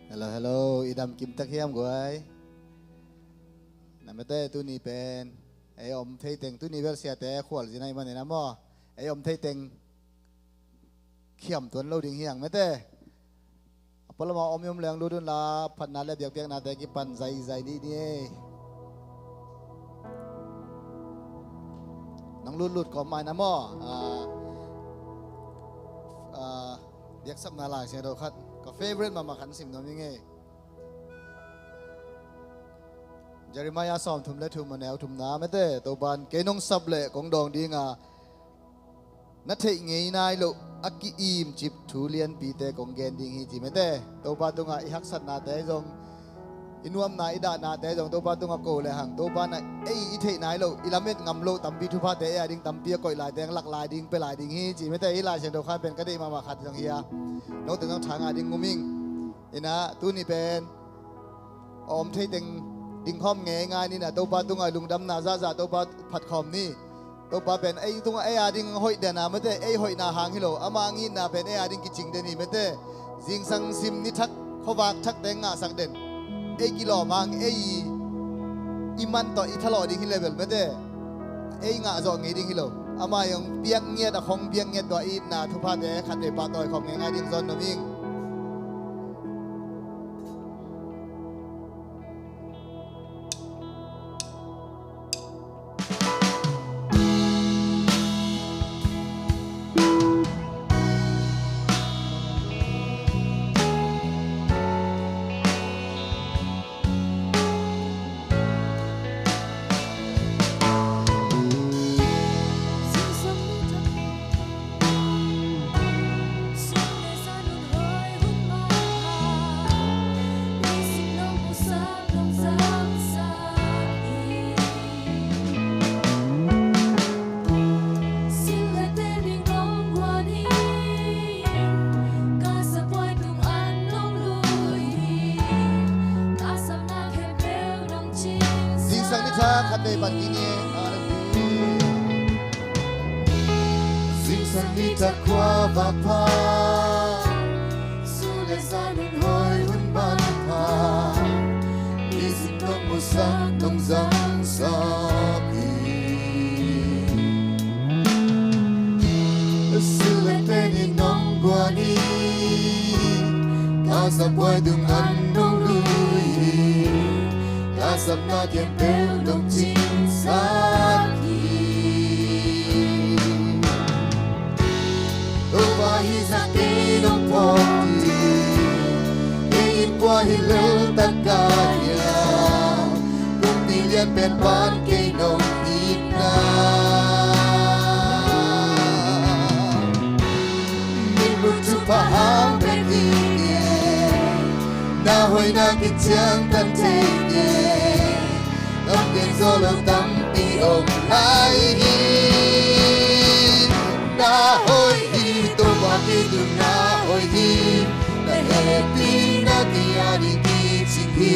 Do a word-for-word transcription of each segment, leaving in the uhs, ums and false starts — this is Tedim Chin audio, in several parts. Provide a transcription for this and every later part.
Hello, hello. I dam kim tak hiam guai? Na mete, tuni pen ei om thei teng, tuni bel siate khual zina i manin a maw, ei om thei teng khiam tuan lo ding hiang mete. A pualama om i om leng lut un la, phatna le biakpiaknate kipan zaizai dih ni ei. Nang lutlut kawm mai na maw? Ah, ah, biaksapna Lai Siangtho khat, ka favorite mahmah khat sim nuam ing ei. Jeremiah sawmthum le thum, a neu thumna mete, Topan kei nong sap le kong dawng dinga, na theih ngei nai loh a ki-imcip thu lianpite kong gen ding hi ci mete. Topa tungah i haksatnate zong, i nuamna, i dahnate zong Topa tungah ko le hang, Topa na ei i theih nai loh, i lamet ngam loh tampi thuphate ei a ding tampi a koih lai teng lak lai ding, pia lai ding hi ci mete. I Lai Siangtho khat pen ka deih mahmah khat zong hi a, note zong thangah ding ngum ing. Ina, tuni pen a om thei teng dingkhawm ngeingai ni na, Topa tungah lungdamna zahzah Topa phatkhawm ni. Topa pen ei tungah ei a ding hoih dena mete, ei hoihna hang hi lo, ama ngitna pen ei a ding kicing den hi mete. Zingsang sim ni thak, khuavak thak teng ngahsak den. Ei kilawm hang ei i man tawh i thalawh ding hi level mete. Ei ngah zawh ngei ding hi lo. Ama zong piak ngiat, a khong piak ngiat tua itna thuphate khat vei pahtawi khawm ngeingai ding zawn nuam ing. Zingsang ni thak khat vei pan kik ni. Hallelujah. Zingsang ni thak khuavak pha, su le za nun hoi hun man pha, i zin nong musak nong zangsak hi. Sil le pen i nong guan hi, ka sa puai dung an nong lui hi, ka sapna khempeuh nong cingsak hi. Topa hih zah kei nong phawk hi, kei in kua hi lel tak ka hia, kumpi lian pen pan kei nong itna. Min mun thupha hang bek hi kei, na hoihna kiciangtan thei kei, kam gen zo lo tampi om lai hi. Na hoih hi, Topa kei tungah na hoih hi, na hehpihna kei a ding kicing hi.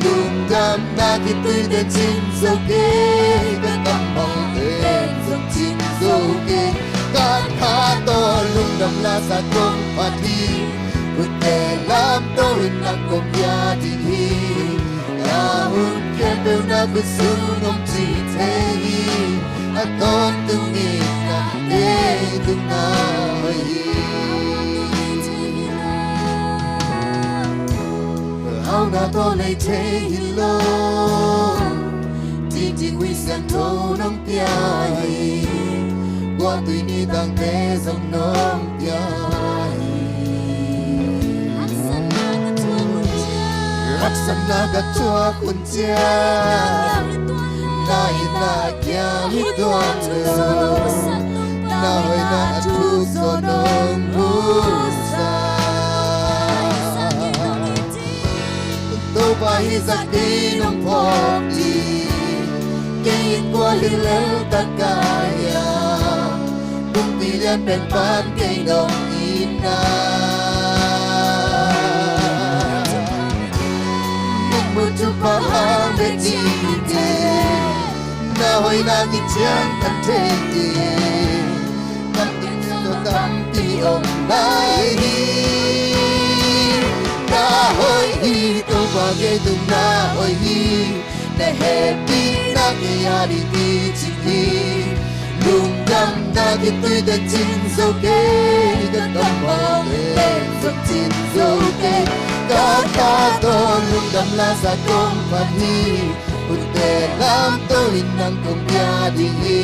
Lungdamna kituite cing zo kei, ka kammalte zong cing zo kei, ka kha tawh lungdam lasa kong phat hi. Khutte lamto in na kong pia ding hi. Ka hun khempeuh na khut sung om ci thei hi. A tawntung in na kei tung na hoih hi. Hauhna tawh nei thei hi lo, tingting Khrih Siangtho nong pia hi. Guahtui ni tangte zong nong pia hi. Haksatna ka thuak hun ciang, na itna kiang hi tuan lo, na hoihna a thuk zaw nong musak. Topa hih zah kei nong phawk hi, kei in kua hi lel tak ka hia, kumpi lian pen pan kei nong itna. Min mun thupha hang bek hi kei, na hoihna kiciangtan thei kei, kam kiciang tawh tampi om lai hi. Na Kei tung na hoih hi, na hehpihna kei a ding hi cih hi. Lungdamna kituite cin zo kei, ka kammal leh zong cin zo kei. Ka Pa tawh lungdam lasa kong phat hi, hunte lamto in nang kong pia ding hi.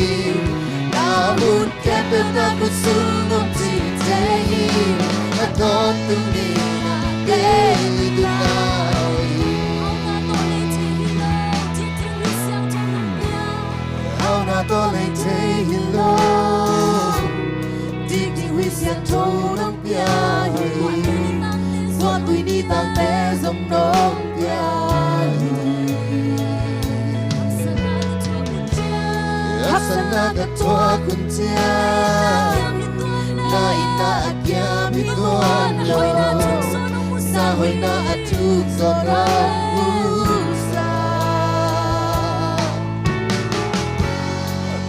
Na hun khempeuh na khut sung om cihte hi, a tawntung ni-in ah kei tung na hoih hi. Hauhna tawh lei thei hi lo, diakdiak huih siangtho nong pia hi. Zuan tui ni tangte zong nong pia hi. Haksatna ka thuak hun ciang, na itna a kiam hi tuan lo. Na hoihna a thuk zaw nong musak.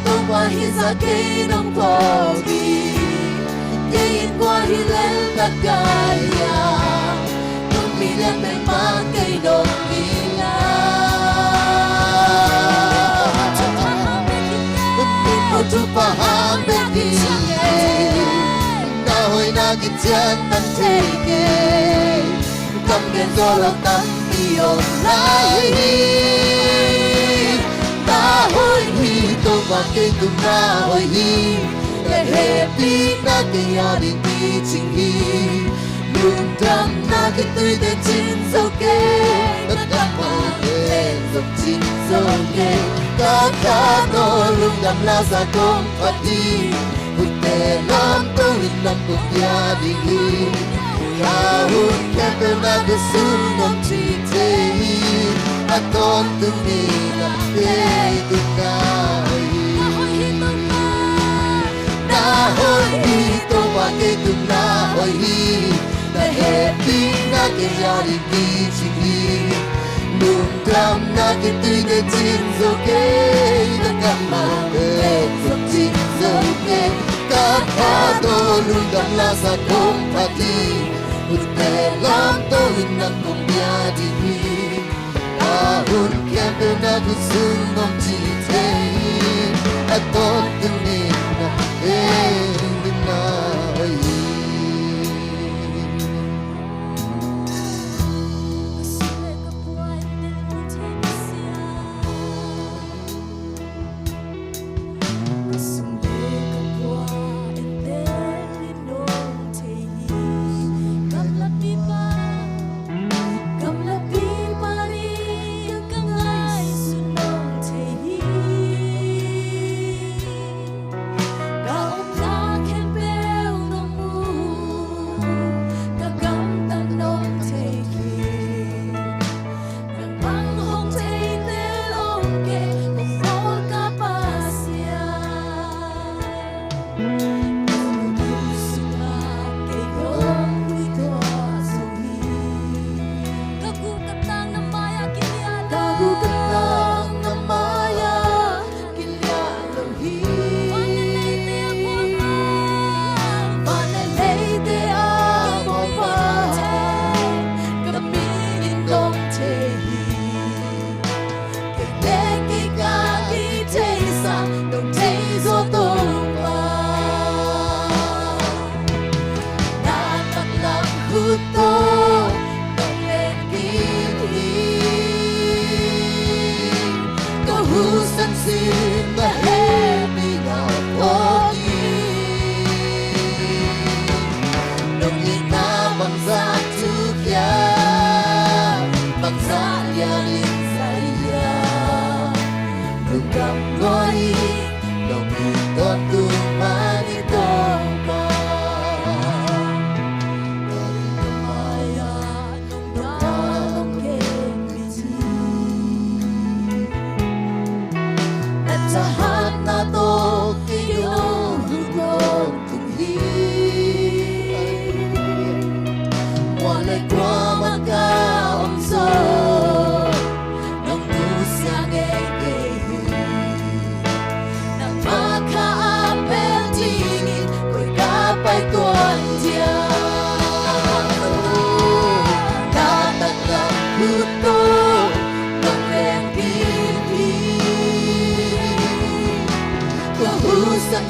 Topa, hih zah kei nong phawk hi. Kei in kua hi lel na kai a, tun mi lian pen man kei nong hi lai. Min ko thupha hang bek hi. Na hoihna kician man thei kei. Kam gen zaw lo tampi om lai hi. Na hoih hi, Topa, kei tung na hoih hi. Na hehpihna kei a ding hi cih hi. Lungdamna kituite cin zo kei, ka kammal leh zong cin zo kei. Ka Pa tawh lungdam lasa kong phat hi. Hunte lamto in nang kong pia ding hi. A hun khempeuh na khut sung om cihte hi. A tawntung ni-in ah kei tung na hoih hi. Na hoih hi, Topa, kei tung na hoih hi. Na hehpihna kei a ding hi cih hi. Lungdamna kituite cin zo kei, ka kammal leh zong cin zo kei. Ka Pa tawh lungdam lasa kong phat hi. Hunte lamto in nang kong pia ding hi. A hun khempeuh na khut sung om cihte hi. A tawntung ni-in ah kei tung na hoih hi.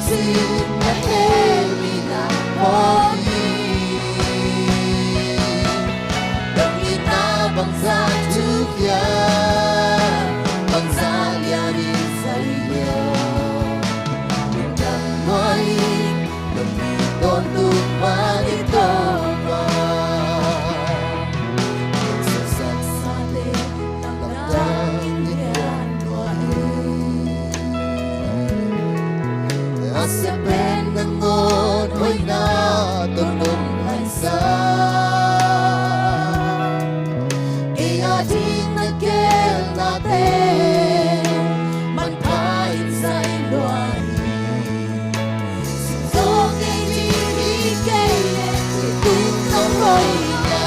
Sin na hemi na poi. Dong itna bangzah thuk hiam, bangzah lian in zai hiam. Lungdam nuai, dong i tawntung mah ni Topa. Sasaksa te, lamdang in lian nuai. A sia pen nangawn hoihna tawh nong laisa. Kei a ding na gelnate manpha in zai lua hi. Sumzawh kei ding hi kei leh, kei tung na hoihna,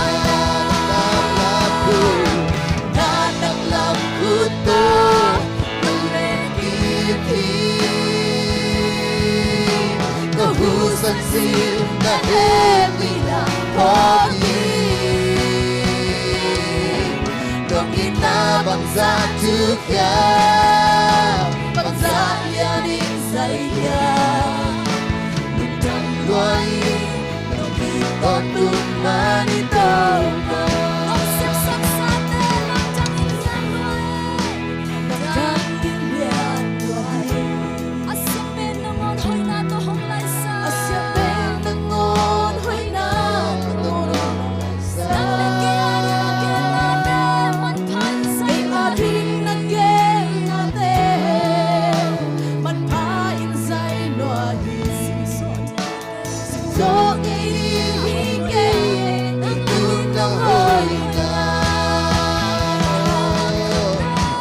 na taklam khut tawh nong leh kik hi. Ka husan sin na hemi na poi. Dong itna bangzah thuk hiam, bangzah lian in zai hiam. Lungdam nuai, dong i tawntung mah ni Topa. Nong siamsaksa te, lamdang in lian nuai. Lamdang in lian nuai. A sia pen nangawn hoihna tawh hong laisa. A sia pen nangawn hoihna tawh hong laisa. Nang le kei a ding na gelnate manpha in zai lua hi. Kei a ding na gelnate manpha in zai lua hi. Sumzawh kei ding hi kei leh, kei tung na hoihna,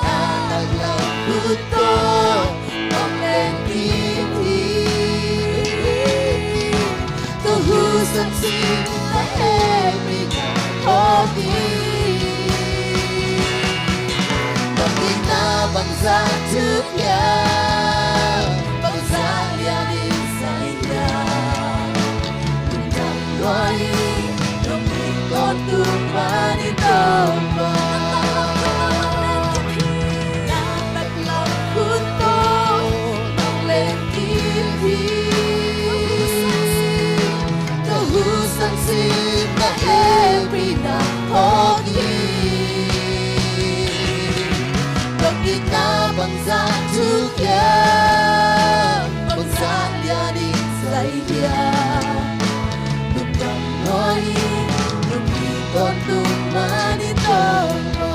na taklam khut tawh nong leh kik hi. Ka husan sin na hemi na poi. Dong itna bangzah thuk hiam, bangzah lian in zai hiam. Lungdam nuai, dong i tawntung mah ni Topa. Na taklam khut tawh nong leh kik hi. Ka husan sin na hemi na poi. Dong itna bangzah thuk hiam, bangzah lian in zai hiam. Lungdam nuai, dong i tawntung mah ni Topa.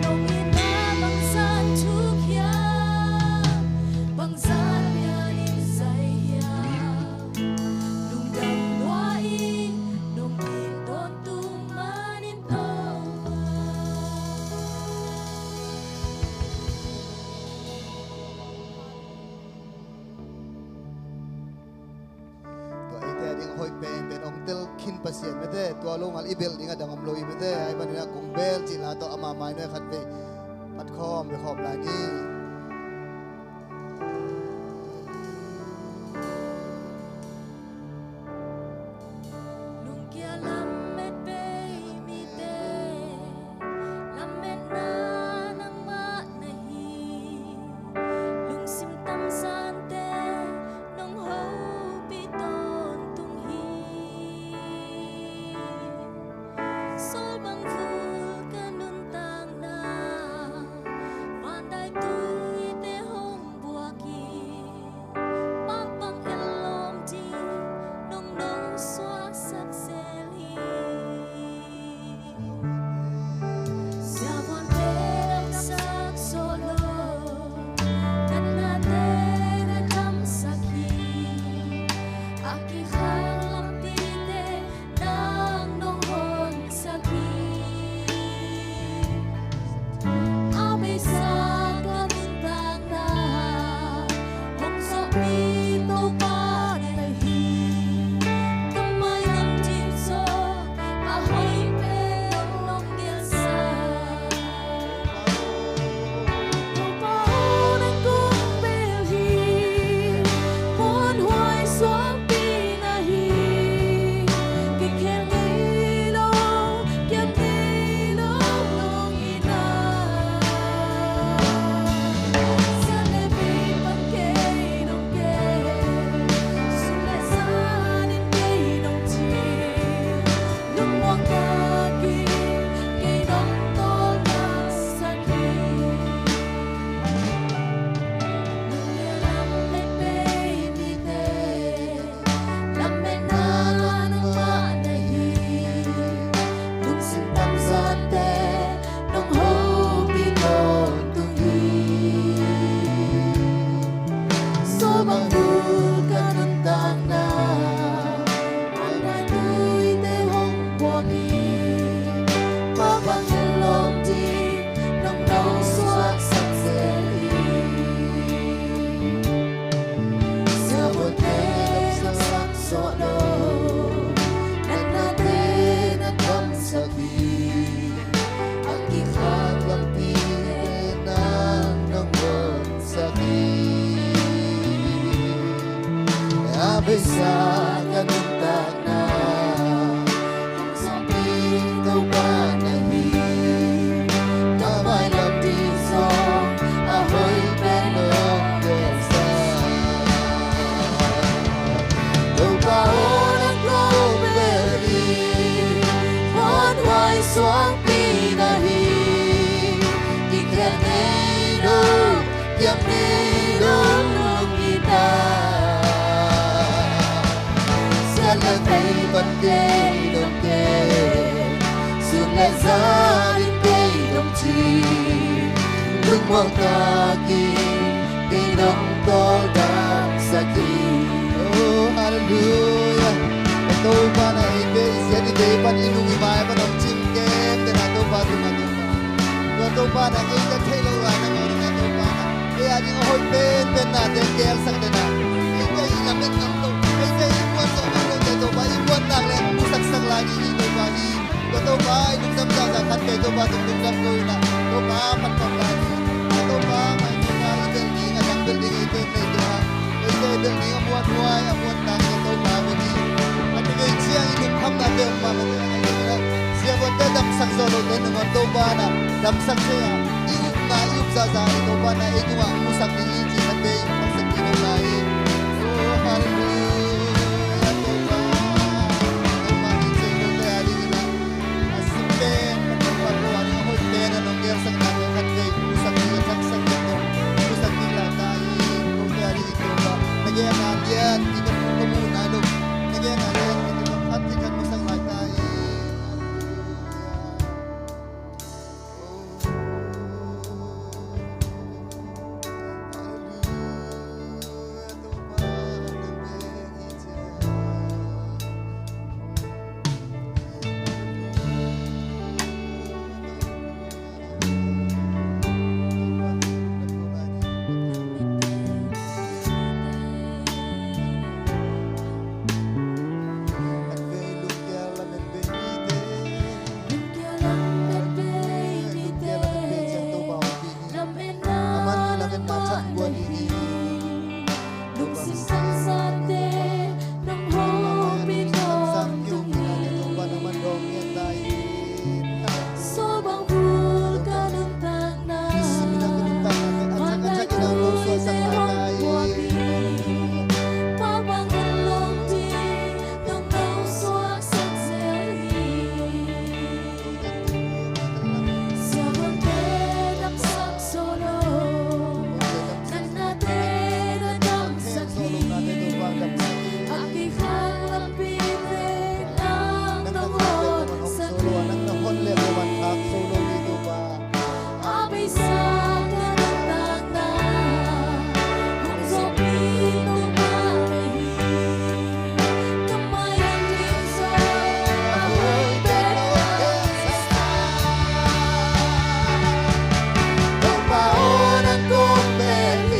Dong itna bangzah thuk hiam, bangzah lian in zai hiam. Lungdam nuai, dong i tawntung mah ni Topa. Tua eite a ding hoih penpen hong tel khin Pasian mete, tua lo ngal i belh ding a dang om lo hi mete, ahih manin a kong bel cih la tawh ama mai nuai khat vei pat khawm ve khawm lai ni. Lungkia lamet bei mite, lametna nangmah na hi. Lungsim tamzante nong hopih tawntung hi. Saul bang vul ka nuntakna, vandaituite hong buak hi. Pak bang en lawm ding nong nong suaksak zel hi. Siavuante damsak sawh lo, natnate na damsak hi. A kikhang lampite nang nong honsak hi. A beisa ka nuntakna hong zawhpih Topa na hi. Ka mai gam dim zawh a hoih pen nong gelsa. Topa aw, nang kong bel hi, muanhuai suangpi na hi. Sa ka nuntakna hong sawmpi Topa na hi. Ka mailam ding zong a hoih pen hong gelsa. Topa aw, nang kong bel hi. Muanhuai suangpi na hi. Kikhel ngei lo, kiam ngei lo, nong hi ta. Siat le vei pan kei dong kei, sun le zan in kei dong ci. Lungmuang takin kei nong tawldamsak hi. Oh, hallelujah. Ka Topa na eite i siat i vei pan i nung i mai pan hong cing kem te na Topa tungah Topa. Tua Topa na eite theih loh lai na ngawh na Topa na ei a ding a hoih penpen nate gelsak te na. Eite i lamet ngam lo, eite i muan zawh ngam lo te Topa i muan nak le musaksak lai ding hi Topa hi. Tua Topa i lungdam zahzah khat kei Topa tung lungdam ko ina Topa phat phat lai ding. Tua Topa mai Topa i belh ding a dang belh ding eite nei ding a eite i belh ding a muanhuai a muan tak tua Topa ko ding. A ti kei ciang i lungkhamna te om mah mah te a i belh ding a siavuante damsak zawh lote nungon Topa na damsak thei a i upna i up zahzah i Topa na ei tungah musak ding i ci khat kei musak ding lai. Oh, hallelujah Topa. Nangmah i cei lote a ding ina a sik pen Topa ko a ding a hoih pen a nong gelsaknate khat vei musak ding a thaksak ding tong musak ding lai ta i. Kote a ding i Topa na gen a lian i ka mu ka mu nai lo. Na gen a lian i ka khat i khat musak lai ta i. Hallelujah. Aman lametna thak guan hi. Lungsim sang sate nong hopih tawntungin. Suabang bul ka nuntakna matakin nong suaksak lai hi. Pakbang lungding nong nong suaksak zel hi. Siavuante damsak solo, natnate na damsak hi. A kikhak lampite nang na honsak hi. A beisa ka nuntakna hong zawhpih Topa na hi.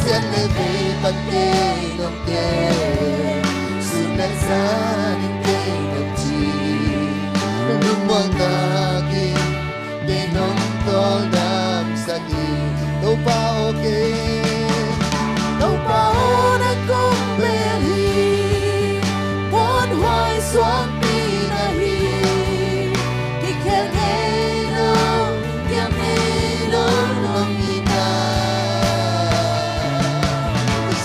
Siat le vei pan kei nong kei, sun le zan in kei nong ci. Lungmuang takin kei nong tawldamsak hi. Topa aw kei, Topa aw na kong bel hi. Muanhuai suangpi na hi. Kikhel ngei lo, kiam ngei lo nong hi ta.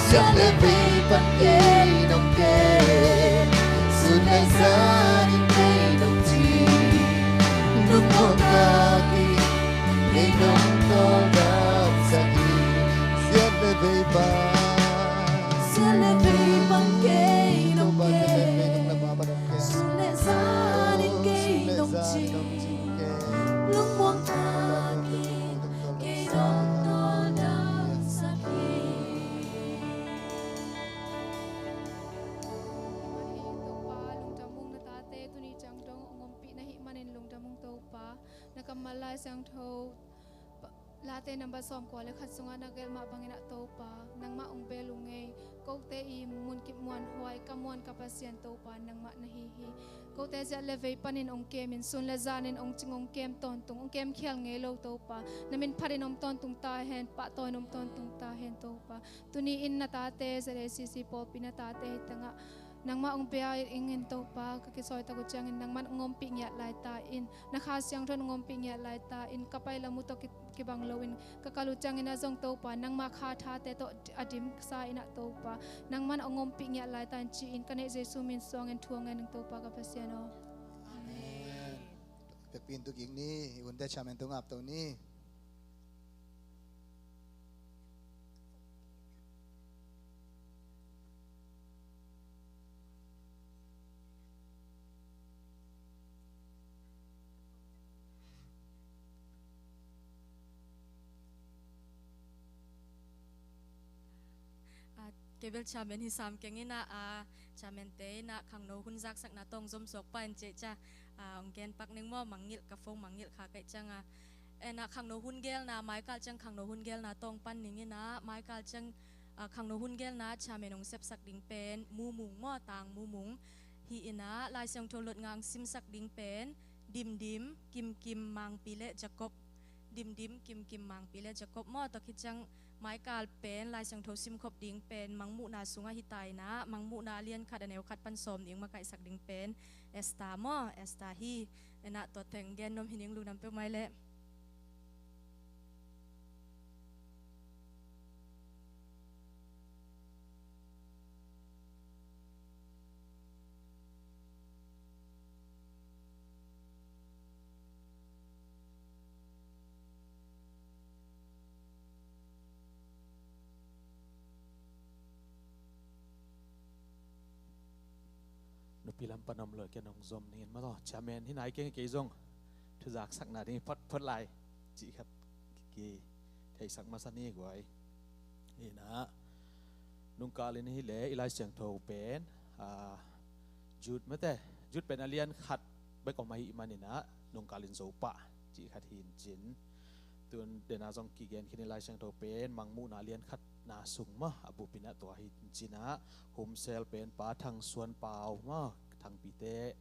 Siat le vei pan kei nong kei, sun le zan in kei nong ci. Lungmuang takin kei nong tawldamsak hi. Siat le vei pan, siat le vei pan kei nong kei, sun le zan in kei nong ci. Lungmuang takin kei nong tawldamsak hi. Topa, lungdam ung, na tate tuni ciang dong hong ompih na hih manin lungdam ung Topa. Na kammal Lai Siangtho Late number sawmkua le khat sungah na gelh mah bangin ah Topa, nangmah hong bel ung ei. Kote i munkip muanhuai ka muan ka Pasian Topa nangmah na hi hi. Kote ziah le vei panin hong kemin sun le zanin hong cing hong kem tawntung, hong kem khial ngei lo Topa. Na min phatin om tawntung ta hen, pahtawin om tawntung ta hen Topa. Tuni in na tate Z A C C pawlpi na tate hi tangah nangmah hong bia ingin Topa, ka kisawi tak uh ciangin nangmah hong ompih ngiat lai ta in, na Kha Siangtho hong ompih ngiat lai ta in, ka pai lam uh tawh ki- kibang loin ka kal uh ciangin ah zong Topa, nangma Kha thate tawh a dimsa in ah Topa, nangman hong ompih ngiat lai ta in ci-in ka neih Jesu min suangin thu hong ngen ning Topa ka Pasian aw. Amen. Pekpi in tu kik ni, i unte chairman tu ngap to ni. Ah, kei bel chairman hi sam keng in ah, ah, chairman te in ah khangno hun zaksakna tawh zom suak pa in cih ciang, ah, hong gen pak ning maw, mangngilh ka phone mangngilh kha kaih ciang a. En ah khangno hun gelna, maikal ciang khangno hun gelna tawh pan ning in ah, maikal ciang, ah, khangno hun gelna chairman hong sepsak ding pen Mumung maw, Tang Mumung hi in ah, Lai Siangtho lotnga hong simsak ding pen Dimdim, Kimkim, Mangpi le Jacob. Dimdim, Kimkim, Mangpi le Jacob maw, tua khit ciang maikal pen Lai Siangtho simkhop ding pen Mangmuhna sungah hi ta in ah, Mangmuhna a lian khat a neu khat pan sawm ding makaihsak ding pen Esther maw, Esther hi. En ah tua teng gen nuam hi ning, lungdam peuhmah leh. Nupi lam pan om lo, ken hong zom ning in maw. Chairman hi nai keng, kei zong thu zaksakna ding phot phot lai cih khat kitheisak masa ni guai. Hi in ah, nungkal in hi leh i Lai Siangtho pen, ah, Jude mate, Jude pen a lian khat bek om ahih man in ah, nungkal in Zopah cih khat hi in cin. Tun den ah zong kigen khin i Lai Siangtho pen Mangmuhna a lian khatna sung maw, a bup in ah tua hi in cin ah, Humsel pen Pa Thang Suan Pau maw, Thangpite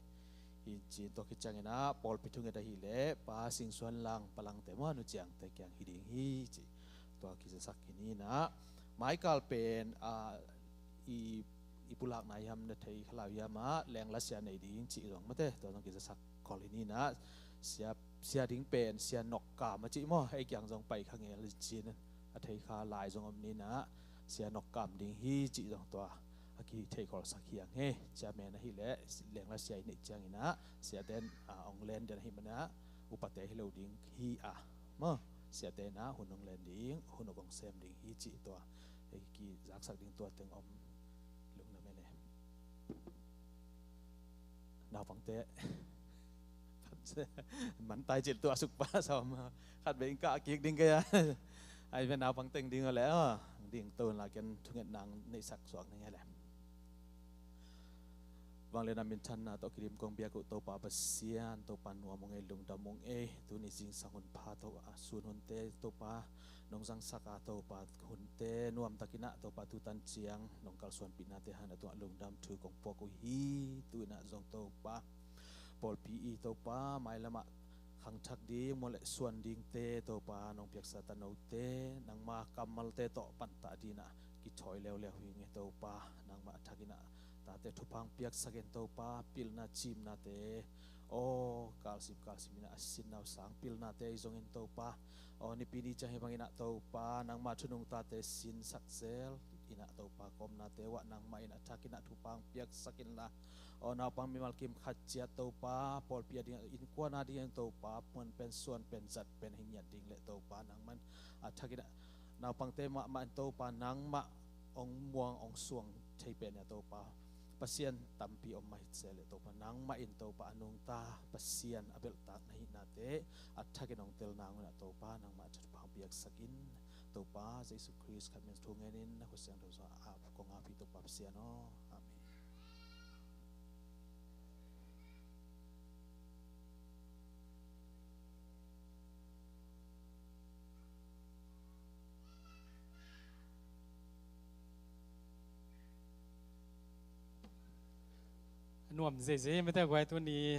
hi in cin, tua khit ciangin ah pawlpi thunget ahih leh Pa Sing Suan Lang, Pa Langte maw, Nu Ciangte kiang hi ding hi cih tua kizasak hi in ah, maikal pen, ah, i, i pulakna hiam na thei kha lai hiam ah, lengla sia nei ding cih zong mate, tua zong kizasak khol hi in ah, sia, sia ding pen Sia Nok Kam a cih maw, ei kiang zong pai kha ngel hi cin, a thei kha lai zong om in ah, Sia Nok Kam ding hi cih zong tua a kithei kholsak hi ang hi. Chairman ahih leh lengla sia i neih ciangin ah, siate in, ah, hong len den ahih man ah, upate hi lo ding hi a maw, siate in ah hun hong len ding, hun hong sem ding hi cih tua, ei kizaksak ding tua teng om. Lungdam e le. Naupangte man tai cil tuah suk pa sawm. Khat vei in kah kik ding kei a. Ai ve, naupang teng ding a le aw, ding to la ken thungetna neihsak suak ning e le. Vangliatna minthanna tawh kidim kong biak uh Topa Pasian, Topa nuam ung ei, lungdam ung ei. Tuni zingsang hun pha tawh a sun hunte Topa nong zangsak a, Topa hunte nuamtakin ah Topa tutan ciang nong kalsuanpihnate hang a tungah lungdam thu kong puak uh hi. Tu in ah zong Topa pawlpi i Topa mailam ah khangthak ding, muan le suan dingte Topa nong piaksa tanote, nangma kammalte tawh pantah ding in ah kithawi leuleu hi ing e Topa. Nangmah a thakin ah tate thupha hong piaksak in Topa, pilna cimnate, aw, kalsim kalsim in ah a sin nau sang pilnate i zongin Topa, aw, nipi ni ciang hi bangin ah Topa nangma thunung tate sinsak zel in ah Topa, ka omnate uah nangmah in a thakin ah thupha hong piaksak inla, aw, naupang mimal kim khat ciat Topa, pawlpi a ding, innkuan a dingin Topa, muan pen suan pen zat pen hi ngiat ding le Topa nangman a thakin ah naupangte mahmah in Topa nangmah hong muang hong suang thei pen a Topa, Pasian tampi om mah hi se le Topa, nangmah in Topa a nungta Pasian a belhtak na hihnate a thakin hong tel nang un ah Topa, nangmah a thupha hong piaksak in. Topa Jesu Khrist khat min thu ngenin na Kha Siangtho sungah kong ap hi Topa Pasian aw. Amen. Nuam zeizei mete guai. Tuni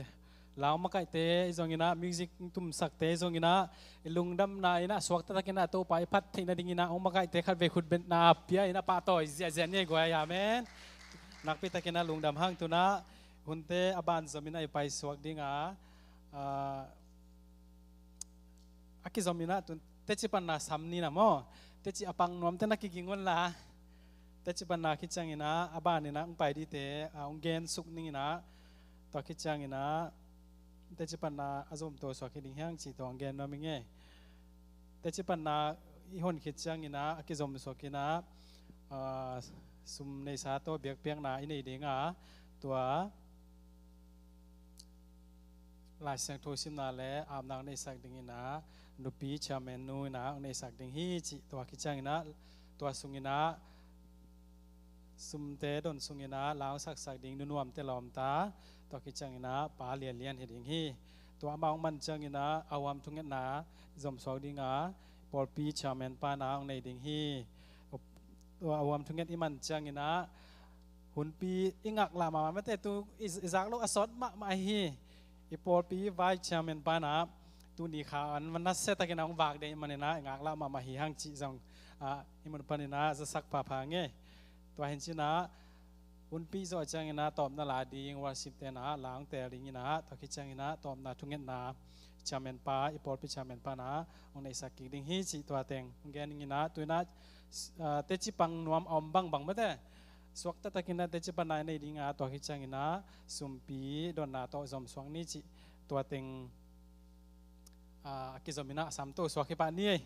la hong makaihte i zonginah, music tumsakte i zonginah, i lungdamna inah suakta takinah Topa i phat theihna dinginah hong makaihte khat vei khut betna pia inah pahtawi ziahziah ni ei guai. Amen. Nakpi takinah lungdam hang. Tunah hunte a ban zominah i paisuak dinga, ah, a kizominah tun teci panna sam nina maw. Teci a pang nuamte na kiging unla, teci panna khit cianginah a baninah hong pai dite, ah, hong gensuk ninginah, tua khit cianginah teci panna a zomto suak hi ding hiang cih tua hong gen nuam ing ei. Teci panna i hon khit cianginah a kizom suakinah, ah, sum neisa tawh biakpiakna i nei dinga, tua Lai Siangtho simna le apna hong neihsak dinginah nupi chairman nu inah hong neihsak ding hi cih. Tua khit cianginah tua sunginah sumte don sunginah la hong saksak ding nunuamte lawmta, tua khit cianginah pa lianlian hi ding hi. Tua amah hong man cianginah a huam thungetna zomsuak dinga pawlpi chairman panah hong nei ding hi. Tua a huam thunget i man cianginah hunpi i ngaklah mahmah mete, tu i, i zak lo a sawt mahmah hi. I pawlpi vice chairman panah tuni kha an man nasia takinah hong vak dei maninah i ngaklah mahmah hi hang cih zong, ah, i mun paninah zasak phapha ngei. Tua hin cinah hunpi zawh cianginah tawpna la ding worship tenah la hong teel dinginah, tua khit cianginah tawpna thungetna chairman pa, i pawlpi chairman panah hong neihsak kik ding hi cih tua teng hong gen dinginah, tuinah, ah, teci pang nuam a om bangbang mete suakta takinah teci panna i nei dinga, tua khit cianginah sumpi donna tawh zomsuak ni cih tua teng, ah, a kizominah a samto suak hi pah ni ei.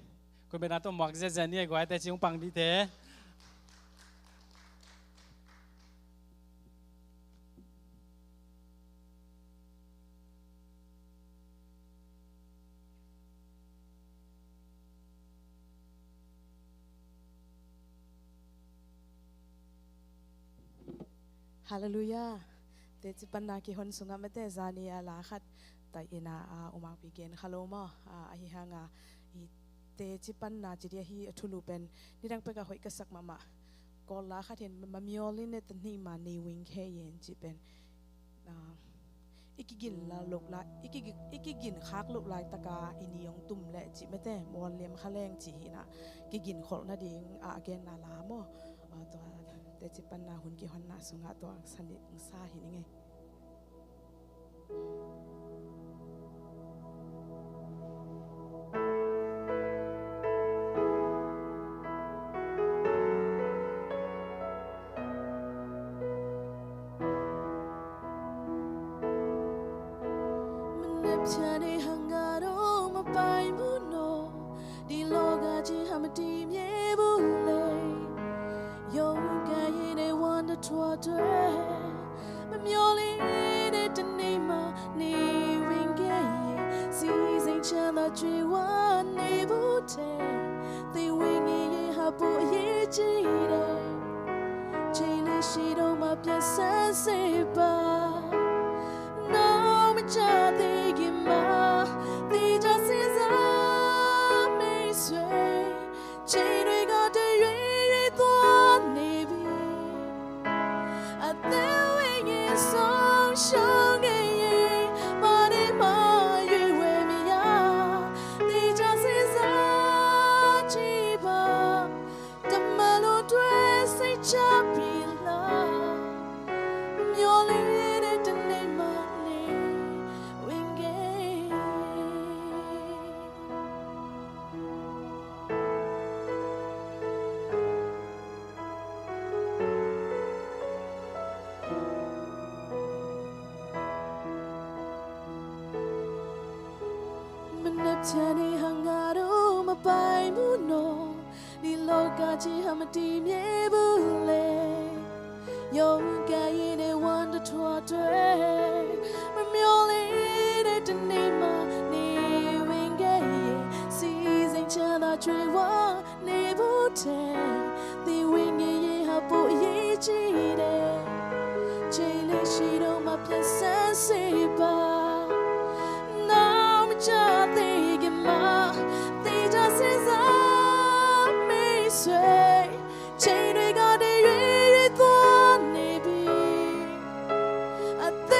Khut betna tawh muak ziahziah ni ei guai, teci hong pang dite. Halleluiah. Teci panna kihon sungah mete zani a la khat tai inah, ah, umangpi gen kha lo maw, ah, ahi hanga i teci panna ci dia hi a thulu pen nidang pekah hoih ka sak mahmah. Kawl la khat hin mamiol in e tanima ni wing khe yen ci pen, ah, i kigin la loh lai, i kigi-, i kigin khak loh laitaka i ni hong tum leh cih mete, mual liam kha leng cih hinah kigin kholh nading a genna la maw. Ah, tua teci panna hun kihonna sungah tua sani sa hi ning ei. Mnepchane hangado mapai muno, di loga ji hamadi mye bule. Yo ka yine wanda twatwe. Mamioli ne tanima ni wingke ye. Si zeng chan la chwe wa ne bute. They wing ye hapu ye jide. Chele shido ma pya sa se ba. Now me cha they give ma. They just is a me sway. ချိန်တွေကတရွေရွေသွားနေပြီ။ အသက်ဝိညာဉ်ဆုံးရှုံးနေရင် ဘာနဲ့မှရွေးဝယ်မရ။ သေချာစဉ်းစားကြည့်ပါ။ တမန်တော်တွေစိတ်ချပြီလား။ မျောလင်းတဲ့တနေ့မှနေဝင်ခဲ့။ Mnepchani hangaro mapai muno, ni loka chi hamati mye bule. Yonka yine wanda twatwe. Mamyole de tanima ni wenge. Season chala trewa ni bute. Ni wenge ye hapo ye chide. Chele shiro ma piensa sepa. Now me chate gima. They just is a me sway. ချိန်တွေကတရွေ့ရွေ့သွားနေပြီ။ အသ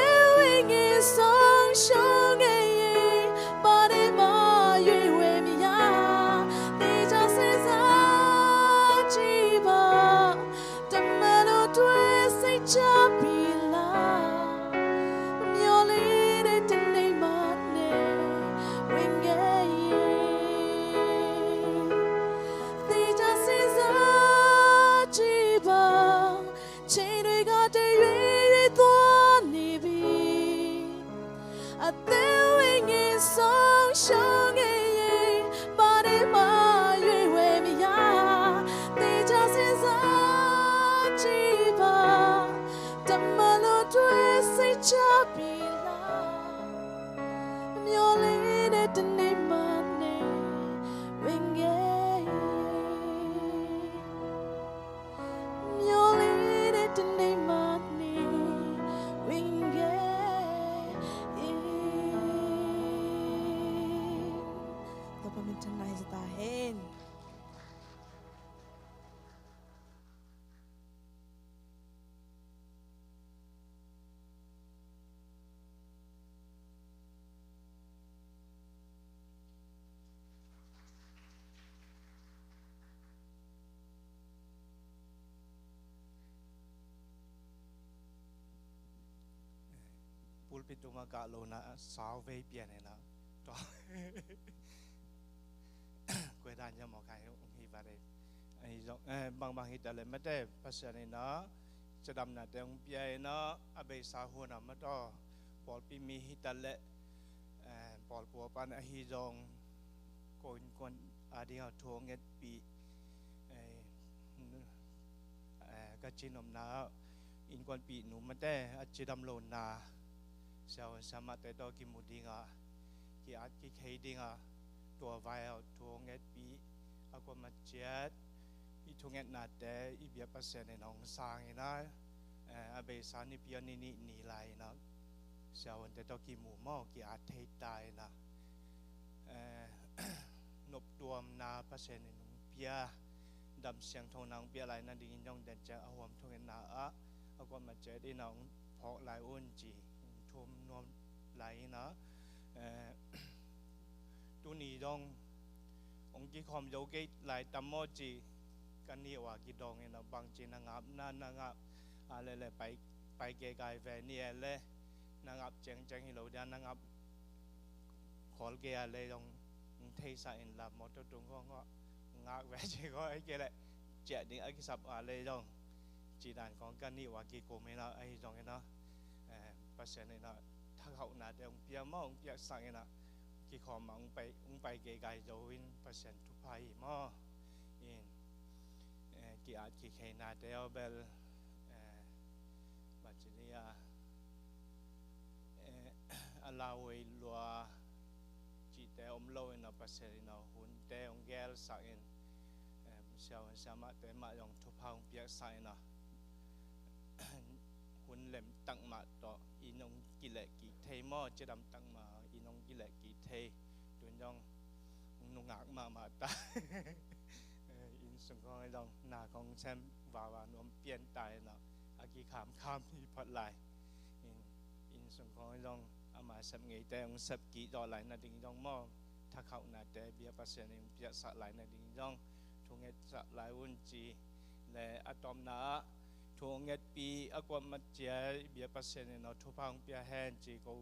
အသက်ဝိညာဉ်ဆုံးရှုံးခဲ့ရင် ဘာနဲ့မှရွေးဝယ်မရ။ သေချာစဉ်းစားကြည့်ပါ။ တမန်တော်တွေစိတ်ချပြီလား။ မျောလင်းတဲ့တနေ့မှနေဝင်ခဲ့ရင် မျောလင်းတဲ့တနေ့မှနေဝင်ခဲ့ရင်။ Topa min thanna hi ta hen. Pulpit tung a kah lo na sau vei pian e na. Tua. Kue dan ya mo kai hong hi va de. Ahi zong, eh, bang bang hi ta le mate Pasian in a cidamnate hong pia in a, a beisa hun a mataw pawlpi mi hi ta le, eh, pawlpi pan ahi zong ko innkuan a ding a thu hong ngetpih, eh, nu-, eh, ka cin omna innkuanpih nu mate a cidam lo na siavuan siamahte tawh kimu ding a, ki-at kikhei ding a, tua vai a thu hong ngetpih a kuamah ciat i thungetnate i biak Pasian in hong sang in a, eh, a beisa nipi a ni nih ni lai in a siavuante tawh kimu maw, ki-at thei ta in a, eh, noptuamna Pasian in hong pia, dam siangthona hong pia lai nadingin zong den ciang a huam thungetna ah a kuamah ciat in a hong phawk lai un ci, hong thum nuam lai in a, eh, tuni dong hong kikhawm zo kei lai tam maw ci, ka nih uh a kidong in a, bangci na ngapna, na ngap a le le pai, pai kei kai ve ni e le, na ngap ciangciang hi lo dia, na ngap khawl kei a le dong hong theisa in la, mawtaw tung khawng khawng ngak ve ci khawng, ei kei le ciah ding a kisap a le dong ci dan khawng ka nih uh a kikum in a, ahi zong in a, eh, Pasian in a thakhauhnate hong pia maw, hong piaksak in a, kikhawm a hong pai, hong pai kei kai zo in Pasian thupha hi maw. In, eh, ki-at kikheinate aw bel, eh, bacili a, eh, a lauhuai lua cihte om lo in a, Pasian in a hunte hong gelsak in, eh, siavuan siamahte mah zong thupha hong piaksak in a, hun lem tak mah tawh inn hong kileh kik thei maw, cidam tak mah inn hong kileh kik thei. Tun zong hong nungak mahmah ta. Eh, inn sung khawng zong na khawng sem vava nuam pian ta in a, a kikhamkham hi phot lai. In, inn sung khawng zong ama sep ngeite hong sep kik zawh lai nading zong maw, thakhauhnate bia Pasian in piaksak lai nading zong thungetsak lai un ci le, a tawpna ah thu hong ngetpih a kuamah ciat bia Pasian in aw thupha hong pia hen ci ko,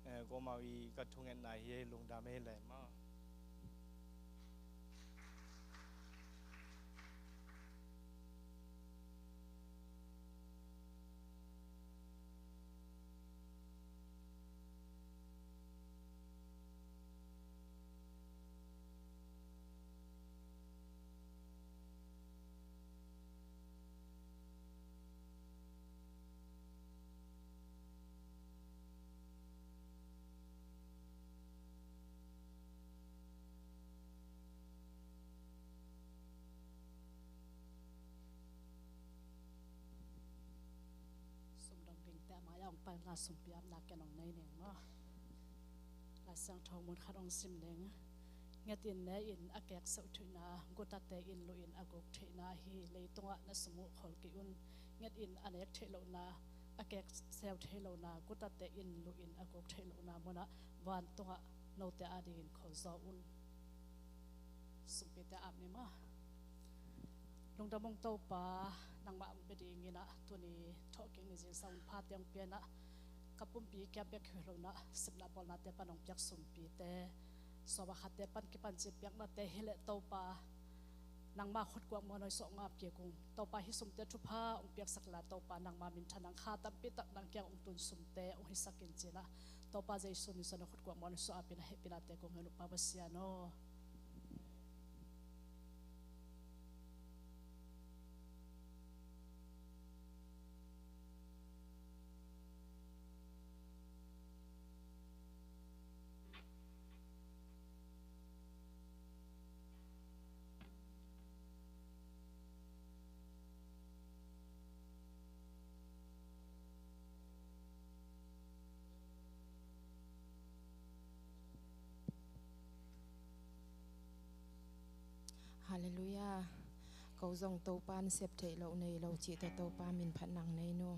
eh, ko mau i ka thungetna hi, lungdam hi le maw. Sumdong dingte a mai-ah hong paina sumpiapna ken hong nei ning maw. Lai Siangtho mun khat hong sim ning. Nget in, ne in, a kek seuh theihna, gutate in luh in a guk theihna ahi. Leitungah na sum uh khawl kei un. Nget in, a nek theih lohna, a kek seu thei lohna, gutate in luh in a guk theih lohna munah vantungah note adingin khawl zaw un. Sumpite ap ni maw. Lungdam ung Topa, nangmah hong bia dingin ah tuni thawhkik ni zingsang hun phate hong pia in ah, ka pumpi kiam bek hi lo in ah, sepna bawlnate pan hong piak sumpite, sawm a khatte pan kipancil piaknate hi leh Topa, nangma khutkuak muanhuai suah hong ap kik ung. Topa, hih sumte thupha hong piaksak la Topa, nangma minthan ang, kha tampi tak nang kiang hong tun sumte hong hisak in ci in ah, Topa Jesu min suang na khut kuang mawh na suah apin a hehpih late kong hen uh Pa Pasian aw. Halleluiah. Ko zong Topa'n sep theih loh nei lo cih tawh Topa min phat nang nei nu.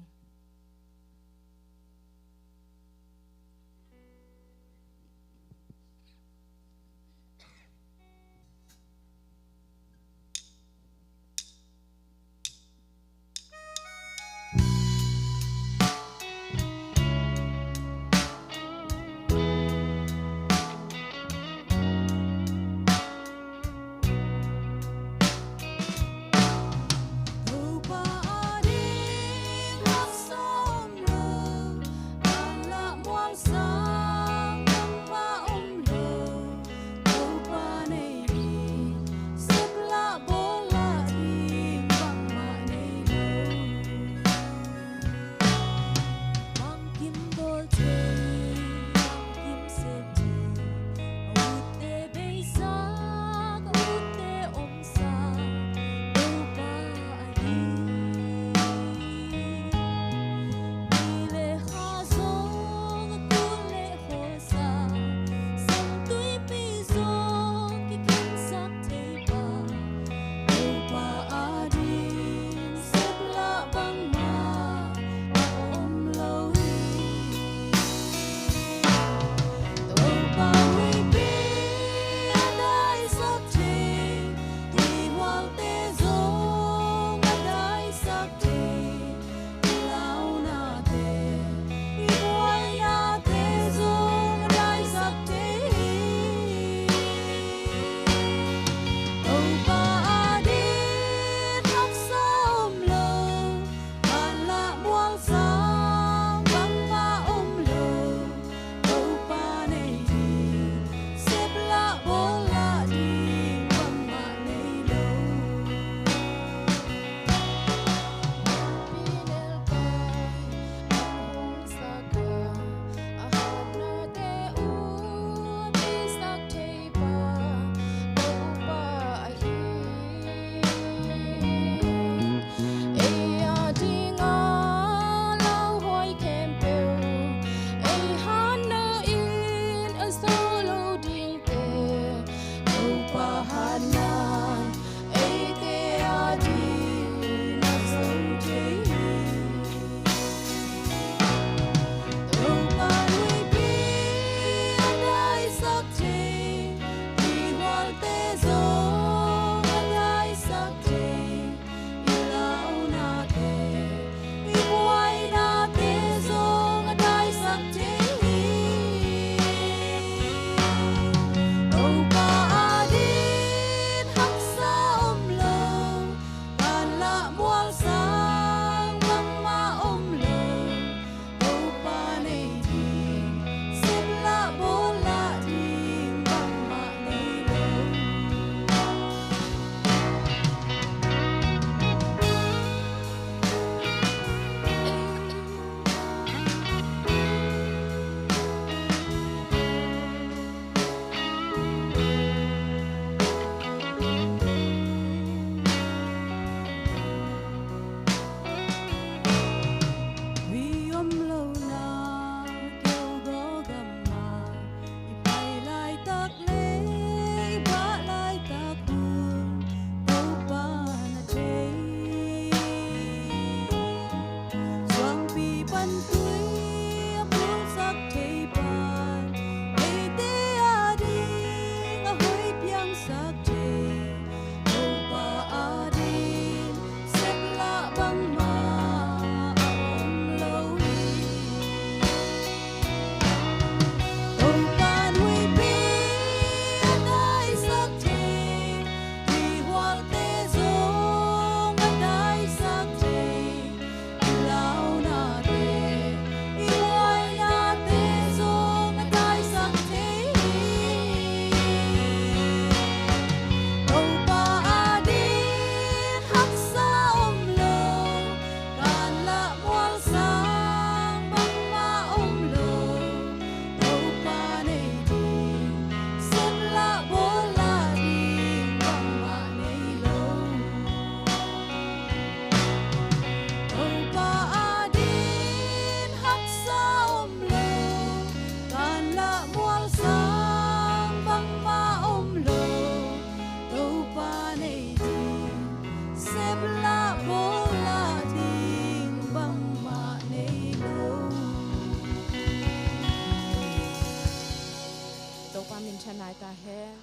Thanai ta hen.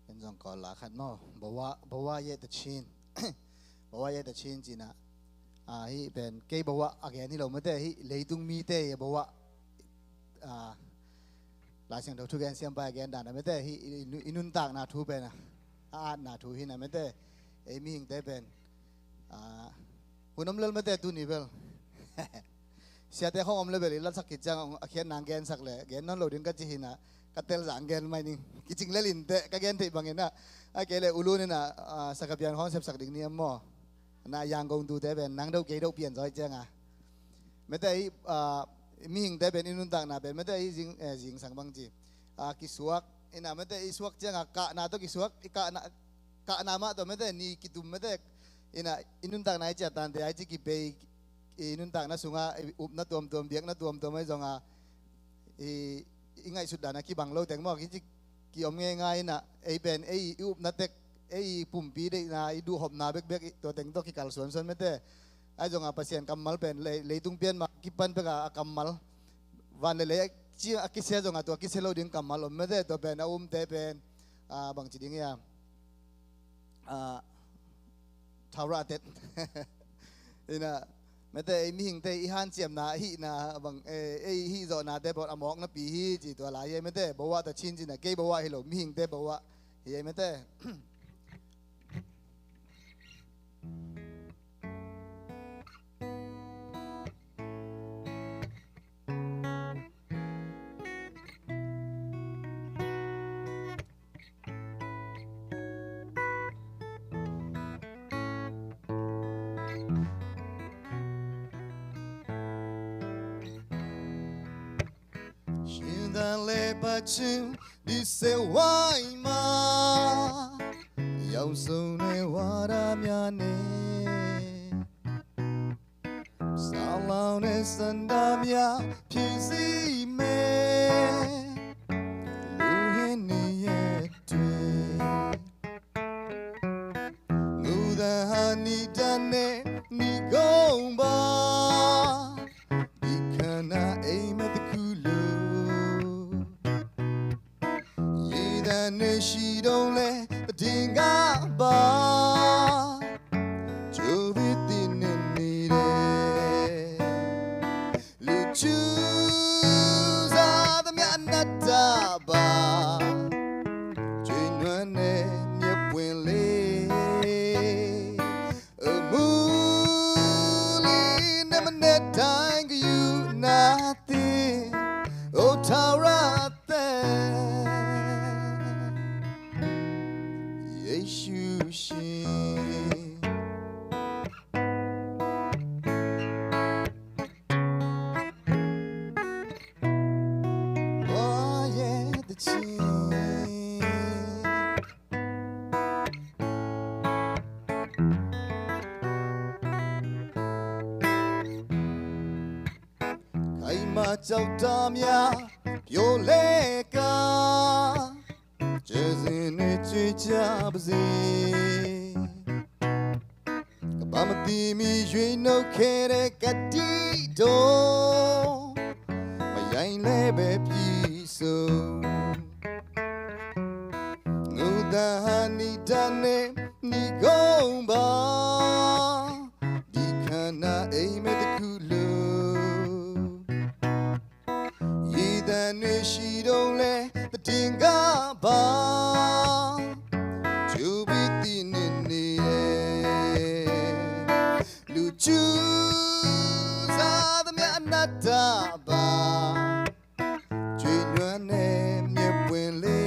Ken zong kawl la khat maw? Bawa, bawa ye ta chin. Bawa ye ta chin cina. Ah, hi pen kei bawa a gen hi lo mate, hi leitung mite ye bawa. Ah, Lai Siangtho thugen siampa a gen dan a mate, hi i, i, i nuntakna thu pen a, a atna thu hi na mate. Ei mihingte pen. Ah, hun om lel mate tuni bel. Siate khong om le bel i latsak khit ciang a khiat nang gensak le gen nawn lo ding ka ci hi na, ka tel zang gen mai ning. Kicing lel in te ka gen theih bangin a, a kei le ulun in a, ah, sakapian khong sepsak ding ni am maw? Na yang gong tu te pen nang do kei do pian zoi ciang a. Mate i, ah, mihingte pen i nuntakna pen mate i zing, eh, zingsang bang ci. Ah, kisuak, ina mate i suak ciang a kahna to kisuak, i kahna, kahna mah to mate ni kitum mate, ina i nuntakna i ciat tante ai ci kipei, i nuntakna sunga i upna tuamtuam, biakna tuamtuam ai zonga i, i ngaihsut dana kibang lo teng maw, ki, ki om ngei ngai ina, ei pen ei i upna tek, ei pumpi deihna, i duhhopna bekbek i, tua teng tawh kikal suansuan mate. Ai zonga Pasian kammal pen lei, leitung pian mah kipan peka a kammal. Van le lei a ci a kisia zonga tua kisia lo ding kammal om mate, tua pen a umte pen, ah, bang ci ding ia. Ah, Thau ra tet. Ina, mate ei mihingte i hanciamna, hihna, bang, eh, ei hih zawhnate bawt a mawknapi hi, ci tua lai hi ei mate, bawa ta chin cina, kei bawa hi lo, mihingte bawa hi ei mate. Shinda le pachim di se wai ma. Yau so ne wada mya ne. Salau ne sanda mya pisi me. Lu hin ni ye tui. Nguda hani dane ni gomba. Di kana ei matakulu. Yida ne shidong le dinga ba. Chubiti ne nire. Luchu za da mya na da ba. Chinwa ne mya pwen le. Amuli ne mane tang yu na ti. O Thau ra te. Yesu shi. Kaima chau tamya pyo leka. Chezin ni chicha bazi. Kabama ti mi yui no kere katito. Mayai lebe piso. Nguda hani dane ni gomba. Di kana ei matakulu. Yida ne shidong le the dinga ba. Chubiti ne ni e. Luchu za da mya na da ba. Chinwa ne mya pwen le.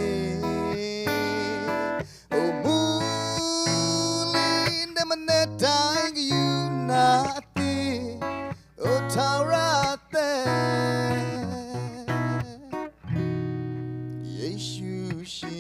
O muli ne mane tang yu na ti. O Thau ra te. Yesu shi.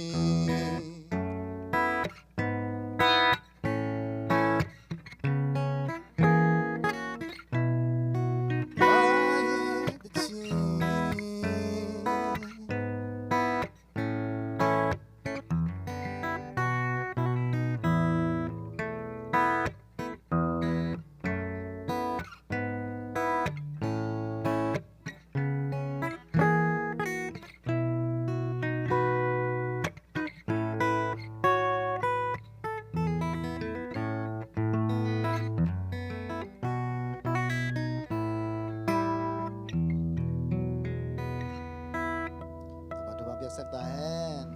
Sak ta hen.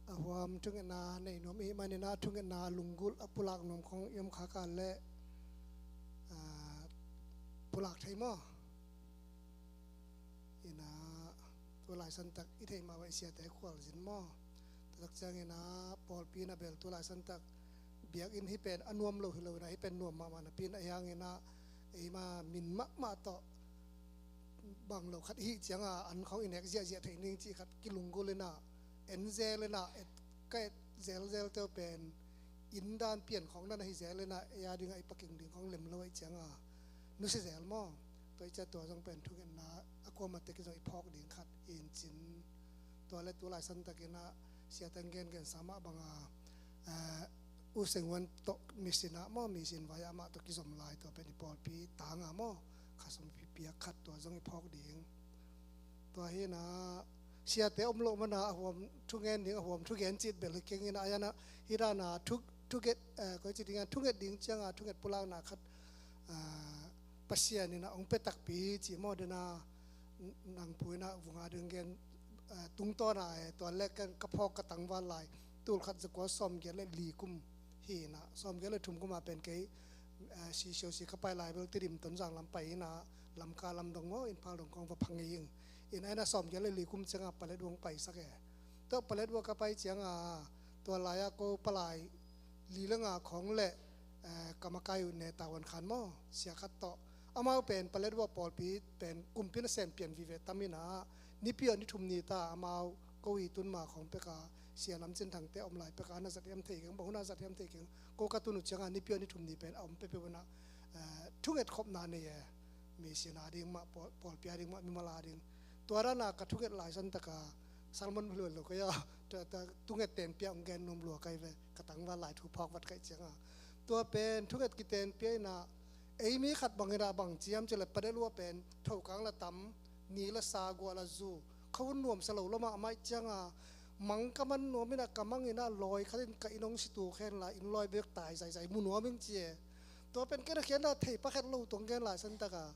A huam thungetna nei nuam i hih manin ah, thungetna lunggulh a pulak nuam khong i om kha kha leh, ah, pulak thei maw? Ina, tu laisantak i theih mah bang i siate khualzin maw? Tua tak ciangin ah pawlpi in ah bel tu laisantak biakinn hih pen a nuam lo hi lo ina, hih pen nuam mahmah napi in ah, ahi hangin ah eima min mahmah tawh bang lo khat i hih ciangin an khong i nek ziahziah theih ning cih khat kilunggulh ina, en zel ina, et, ka et zelzel te uh pen inn dan pian khong na na hi zel ina, ei a dingah i paking ding khong lem lo ahih ciangin nusia zel maw? Tua i ciah tua zong pen thungetna a kuamah tek in zong i phawk ding khat i in cin. Tua le tu laisantak in ah siate in gengen sa mah bangin, eh, U Seng Huan tawh mission ah maw, mission vai ah amah tawh kizom lai, tua pen i pawlpi tangah maw, kha sawmpi piak khat tua zong i phawk ding. Tua hi ina, siate om loh mana a huam thungen ding, a huam thugen cih bel hi keng ina, a hi ina, hih dana thu, thuget, eh, koi ci ding a, thunget ding ciangin thunget pulakna khat, ah, Pasian in ah hong pia takpi hi ci maw, dena nang pu in ah vung a ding gen, eh, tungtawn a, eh, tua le ken ka phawk ka tangval lai, tul khat za kua sawmgiat le li kum hi ina, sawmgiat le thum kum a pen kei, eh, C C O C ka pai lai bel Tedim, Tonzang lam pai ina, Lamka lam dong maw, Imphal dong khong va pha ngei ing. Ina ina sawmgiat le li kum ciangin paletwa hong paisak e. Tua paletwa ka pai ciangin tua lai-ah ko palai li le nga khong le, eh, ka makai uh Neta Huan Khan maw, sia khat tawh. Amau pen paletwa pawlpi pen kumpi nasem pian vive tam ina, Nipi aw ni thum ni ta amau ko i tun ma khong pek a, sia Lam Cin Thangte om lai pek a, na zat hiam thei keng, bang hun a zat hiam thei keng, ko ka tun uh ciangin Nipi aw ni thum ni pen a om peuhpeuh ina, eh, thunget khopna nei e. Mission a ding mah, pawl, pawlpi a ding mah, mimal a ding. Tua dana ka thunget laisantak a, sermon luat lo ka ya, tua, tua, thunget tenpih hong gen nuam lua ka hi ve, ka tangval lai thu phawk vat ka hih ciangin. Tua pen thunget kitenpih ina, ei mi khat bang ina bang ci hiam cih leh paletwa pen thokang la tam, ni la sa, guah la zu, kha hun nuamsa lo lua mahmah ahih ciangin, mang ka man nuam ina, ka mang ina lawi khat in ka inn hong situk hen la, inn lawi bek tai zaizai mu nuam ing ci e. Tua pen ken a khiatna thei pak het lo tong gen laisantak a.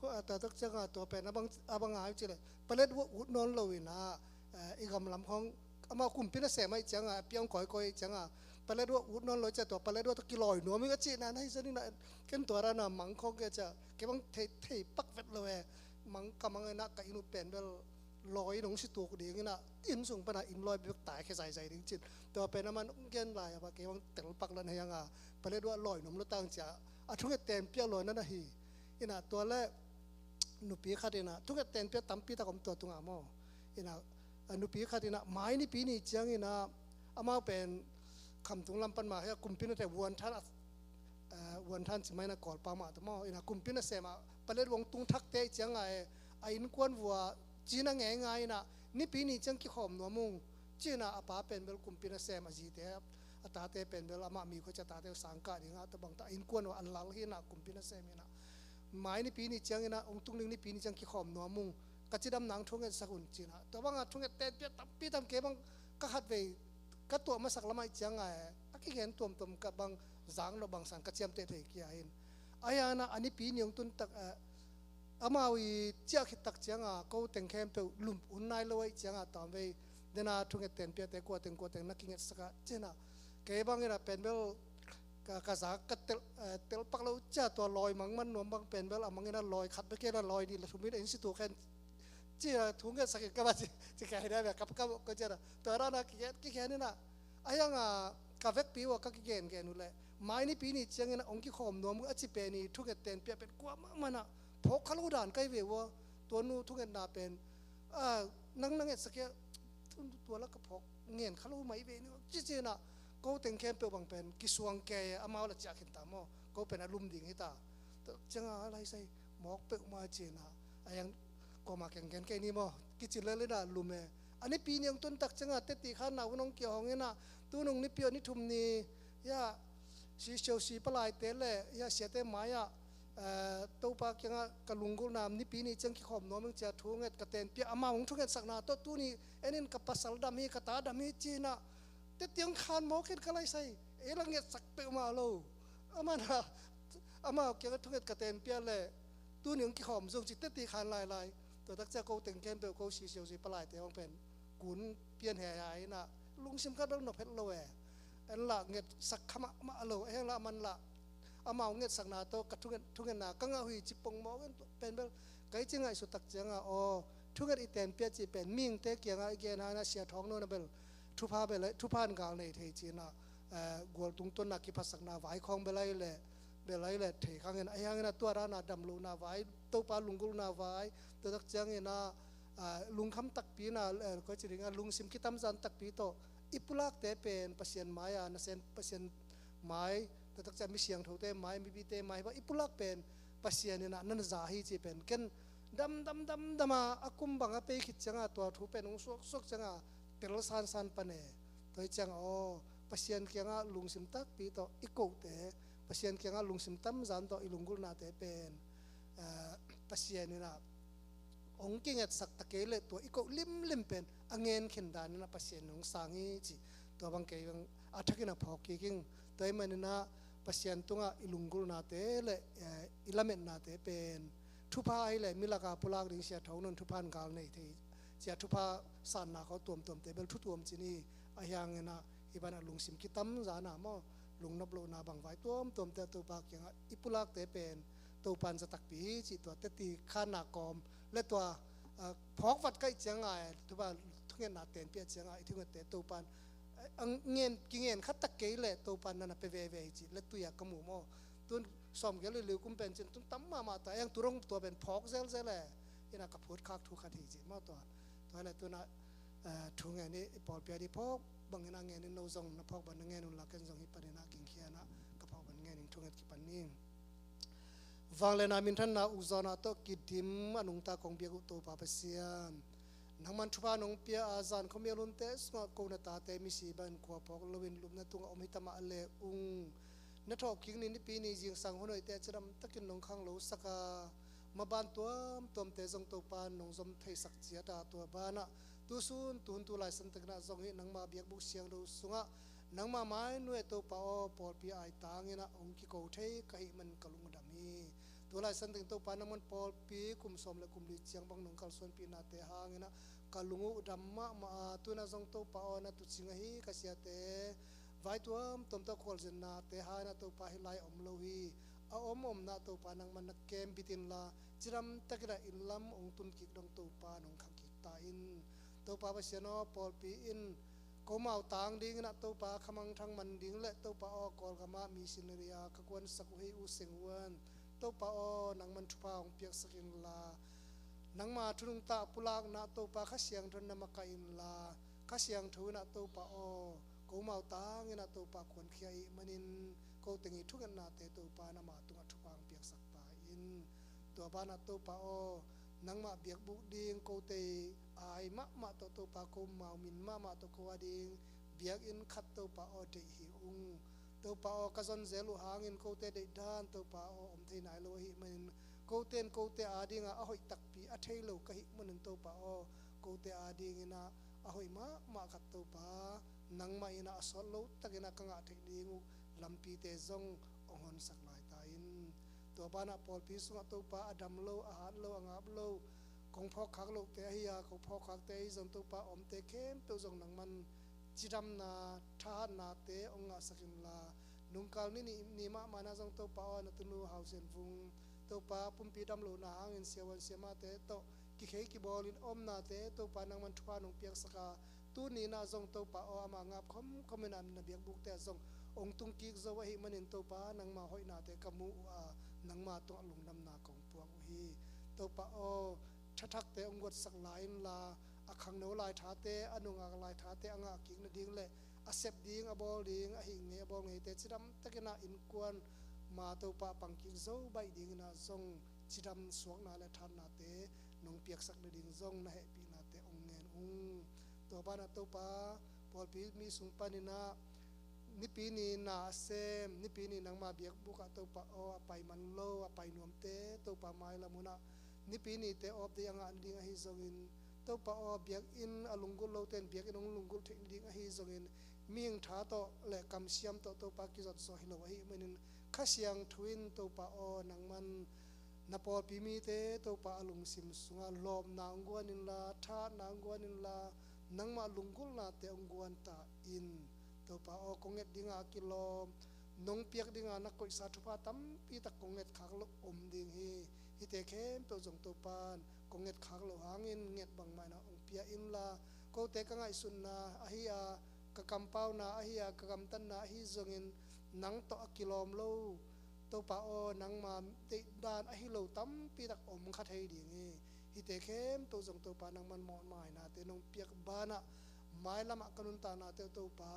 Tua tak ciangin tua pen a bang, a bang a hi cih leh paletwa ut nawn lo ina, eh, i gam lam khong amau kumpi nasem ahih ciangin a piang kawikawi ahih ciangin paletwa ut nawn lo ciah, tua paletwa tawh kilawi nuam ing a cihna na hi zanin ah, ken tua dana mang khong kei ciah kei bang thei, thei pak vet lo e. Mang ka mang ina ka inn uh pen bel lawi in hong situk ding ina, inn sung pana inn lawi bek tai khe zaizai ding cin. Tua pen a man hong gen lai a, kei bang tel pak lo na hi hang a, paletwa lawi nuam lo tang ciah a thunget tenpih a lawi na na hi. Ina tua le nupi khat ina, thunget tenpih tampi tak om tua tungah maw. Ina, a nupi khat ina, mai nipi ni ciangin ah, amau pen khamtung lam pan mah hi a, kumpi nate Vuanthan a, eh, Vuanthan ci mai na Kawlpau mah tawh maw. Ina kumpi nasem a paletwa hong tung thakte ahih ciangin, eh, a innkuan vua cina ngeingai ina, nipi ni ciang kikhawm nuam ung. Cina a pa pen bel kumpi nasem, a zite, a tate pen bel amah mi khua ciah, a tate sang kah ding a, tua bang ta a innkuan uh a lal hi ina kumpi nasem ina, mai nipi ni ciangin ah, hong tung ding nipi ni ciang kikhawm nuam ung, ka cidam nang thungetsak un cina. Tua banga thunget tenpih tampi tam kei bang ka khatvei ka tuah masak lam ahih ciangin, eh, a kigen tuamtuam ka bang zang lo bang sang ka ciamteh thei kia hin. Ahi hangin ah a nipi ni hong tun tak, eh, amau i ciah khit tak ciangin ko teng khempeuh lum hun nai lo ahih ciangin tawmvei dena thunget tenpiate kua teng kua teng na kingetsak a cina. Kei bangin ah pen bel ka, ka za ka tel, eh, tel pak lo cia, tua lawi mang man nuam bang pen bel a mangin ah lawi khat bek in ah lawi nih la thum in ah inn situk hen ci a thungetsak in ka va ci, ci ka hi dai bia ka, ka, ka ci a. Tua dana kigen, kigen in ah a hiang a ka vekpi uh a ka kigengen uh leh mai nipi ni ciangin ah hong kikhawm nuam uh a ci pen i thunget tenpih pen kua mahmah in ah phawk kha lo dan ka hi ve uh a. Tua nu thungetna pen, ah, nang na ngetsak ia, tua la ka phawk ngen kha lo mai ve ni, ci ci in ah ko teng khempeuh bang pen kisuang kei, amau la ciah khin ta maw, ko pen a lum ding hi ta. Tua ciangin a laisai mawk peuhmah ci in ah, a hiang kuamah keng gen kei ni maw, kici lel in ah lum e. A nipi ni hong tun tak ciangin teti khanna hun hong kia hong in ah, tunung Nipi aw ni thum ni, ia, si siau si palaite le ia siate mai-ah, eh, Topa kiangah ka lunggulhna nipi ni ciang kikhawm nuam ing ci-a thunget ka tenpia, amau hong thungetsakna tawh tuni en in ka pasal dam hi, ka ta dam hi ci-in ah, teti hong khan mawk in ka laisai. Ei la ngetsak peuhmah lo. Amau kiangah thunget ka tenpia leh tuni hong kikhawm zong ci teti khan lailai. Tua tak ciang ko teng khempeuh ko sisiau si palaite hong pen kun pian he a in ah, lungsim khat bel nop het lo e. En lah ngetsak kha mahmah lo, en lah man lah amau ngetsakna tawh ka thunget, thungetna ka ngah uh hi ci pong mawk in, tua pen bel ka i ci ngaihsut tak ciangah, aw, thunget i tenpia cih pen mihingte kiangah i gen hangin ah Sia Thawng Nawn ah bel thupha bel, thupha in gal nei thei ci-in ah, eh, gualtung tuanna kiphatsakna vai khawng bel ai leh, bel ai leh thei khang in, ahi hangin ah tua dan a damlohna vai, Topa lunggulhna vai, tua tak ciangin ah, ah, lungkham takpi in ah, eh, koi ci ding ah, lungsim kitamzan takpi tawh i pulakte pen Pasian mai-a, nasem Pasian mai, tua tak ciang mi siangthote mai, mipite mai, i pulak pen Pasian in ah na za hi ci pen ken dam, dam, dam, dam a, a kum bang a pei khit ciangah tua thu pen hong suaksuak ciangah tel sansan pan e. Tua hi ciangah, aw, Pasian kiangah lungsim takpi tawh i kohte, Pasian kiangah lungsim tamzan tawh i lunggulhnate pen, eh, Pasian in ah hong kingetsak ta kei leh tua i koh limlim pen a ngen khin dan in ah Pasian in hong sang hi ci. Tua bang kei bang a thakin a phawk kik ing. Tua ahih manin ah Pasian tungah i lunggulhnate leh, eh, i lametnate pen thupha ahi leh mi lak a pulak ding, Sia Thawng Nawn thupha in gal nei thei ci-a thupha sanna khawng tuamtuamte bel thu tuam ci ni. Ahi hangin ah hih banah lungsim kitamzan a maw, lungnop lohna bang vai tuamtuamte Topa kiangah i pulakte pen Topa in za takpi hi cih tua teti khanna kawm leh tua, ah, phawk vat ka hih ciangah, eh, Topa thungetna tenpia ciangah i thungette Topa in, eh, a ngen, kingen khat tak kei leh Topa in na na pia veve hi cih leh tui-a ka mu maw. Tun sawmgiat leh li kum pen cin tun tam mahmah ta, eng tu dong tua pen phawk zelzel e. Ina ka phut khak thu khat hi cih maw tua. Tua leh tuna, eh, thu ngen i pawlpi a di phawk bangin a ngen in, no zong na phawk bang na ngen un la, ken zong hih panin a kingkhia in ah ka phawk bang ngen in thunget kipan ni. Vangliatna minthanna ukzawhna tawh kidim a nungta kong biak uh Topa Pasian, nangman thupha nong pia a, zan khuamial hunte sungah ko na tate misi bangin khuaphawk loin lupna tungah om hi ta mah le ung. Na thawhkik ni nipi ni zingsang hun hoihte cidam takin nong khanglosak a, maban tuamtuamte zong Topa nong zom theisak ciat a, tua banah tusun tuhun tulai santakin ah zong hih nangma biakbuk siangtho sungah nangma mai nuai Topa aw, pawlpi aitang in ah hong kiko thei ka hih manin ka lung a dam hi. Tulai santakin Topa nangman pawlpi kum sawm leh kum li ciang bang nong kalsuanpihnate hangin ah ka lung uh dam mahmah a, tu-in ah zong Topa aw, na tuucing ahi ka siate vai tuamtuam tawh khualzinnate hangin ah Topa hih lai a om lo hi. A om omna Topa nangman na kem bit inla, cidam takin ah inn lam hong tun kik dong Topa nong khang kik ta in. Topa Pasian aw, pawlpi in ko mau tang dingin ah Topa khamangthang man ding leh Topa aw, Kawlgam ah missionary a ka kuansak uh hei U Seng Huan, Topa aw, nangman thupha hong piaksak inla, nangma thu nungta pulakna Topa Kha Siangtho in na makaih inla, Kha Siangtho in ah Topa aw, ko mau tang in ah Topa kuankhia ahih manin ko teng i thungetnate Topa nangma tungah thupha hong piaksak ta in. Tua banah Topa aw, nangmah biakbuk ding kote ai mahmah tawh Topa, ko mau min mahmah tawh ko a ding biakinn khat Topa aw, deih hi ung. Topa aw, ka zon zel uh hangin kote deih dan Topa aw, om thei nai lo ahih manin, kote in kote adingah a hoih takpi a thei lo ka hih manin Topa aw, kote adingin ah a hoih mahmah khat Topa, nangmah in ah a sawt lo takin ah ka ngah theih ding uh lampite zong hong honsak lai ta in. Tua banah pawlpi sungah Topa a dam lo, a hat lo, a ngap lo, kong phawkkhak lohte ahi a, kong phawkkhakte ahi zong Topa omte khempeuh zong nangman cidamna, thahatnate hong ngahsak inla, nungkal ni nih ni mahmah in ah zong Topa aw, na tunu Hau Sian Vung Topa pumpi damlohna hangin siavuan siamahte tawh kikhei kibawlin omnate Topa nangman thupha nong piaksak a, tuni in ah zong Topa aw, ama ngap khomkhom in ah na biakbukte ah zong hong tungkik zo ahih manin Topa nangma hoihnate ka mu uh a, nangma tungah lungdamna kong puak uh hi. Topa aw, thathakte hong guatsak lai inla, a khangno laithate, a nungak laithate a ngah kik nading leh a sep ding, a bawl ding, a hih ngei a bawl ngeite cidam takin ah innkuan ma Topa a pang kik zo baih dingin ah zong cidam suakna leh thahatnate nong piaksak nading zong na hehpihnate hong ngen ung. Tua banah Topa, pawlpi mi sung panin ah Nipi ni na a sem, Nipi ni nangma biakbuk ah Topa aw, a pai man lo, a pai nuamte Topa mailam hun ah Nipi nite off day a ngah nading ahi zongin, Topa aw, biakinn a lunggulh lote in biakinn hong lunggulh theih nading ahi zongin, mihing tha tawh le kamsiam tawh Topa kizawt zawh hi lo ahih manin, Kha Siangtho in Topa aw, nangman na pawlpi mite Topa a lungsim sungah lawpna hong guan inla, thahatna hong guan inla, nangmah lunggulhnate hong guan ta in. Topa aw, kong nget dinga a kilawm, nong piak dinga na koihsa thupha tampi tak kong nget khak loh om ding hi. Hihte khempeuh zong Topa in kong nget khak loh hangin nget bangmah in ah hong pia inla, kote ka ngaihsutna ahi a, ka kampauna ahi a, ka gamtatna ahi zongin, nang tawh a kilawm lo, Topa aw, nangma deih dan ahi lo tampi tak om kha thei ding hi. Hihte khempeuh zong Topa nangman mawhmainate nong piak banah, mailamah ka nuntaknate uh Topa,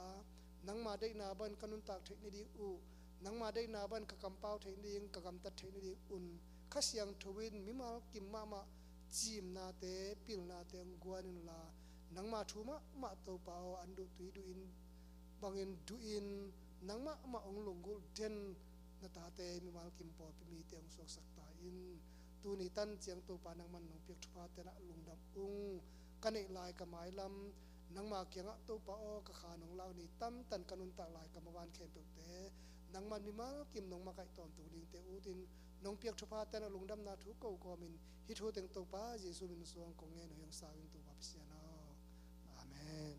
nangma deihna bangin ka nuntak theih nading uh, nangma deihna bangin ka kampau theih nading, ka gamtat theih nading un, Kha Siangtho in mimal kim mahmah ciimnate, pilnate hong guan inla, nangma thu mahmah Topa aw, an duh tui duh in, bangin duh in, nang mahmah hong lunggulh den na tate mimal kim pawlpi mite hong suaksak ta in. Tuni tan ciang Topa nangman nong piak thupha ten ah lungdam ung. Ka neih lai ka mailam nangma kiangah Topa aw, ka khan hong lak ni, tamtan ka nuntak lai ka maban khempeuhte nangman mimal kim nong makaih tawntung dingte utin, nong piak thupha ten ah lungdamna thu ko kawmin, hih thu teng Topa Jesu min suang kong ngen uh hi. Hong sau in Topa Pasian aw. Amen.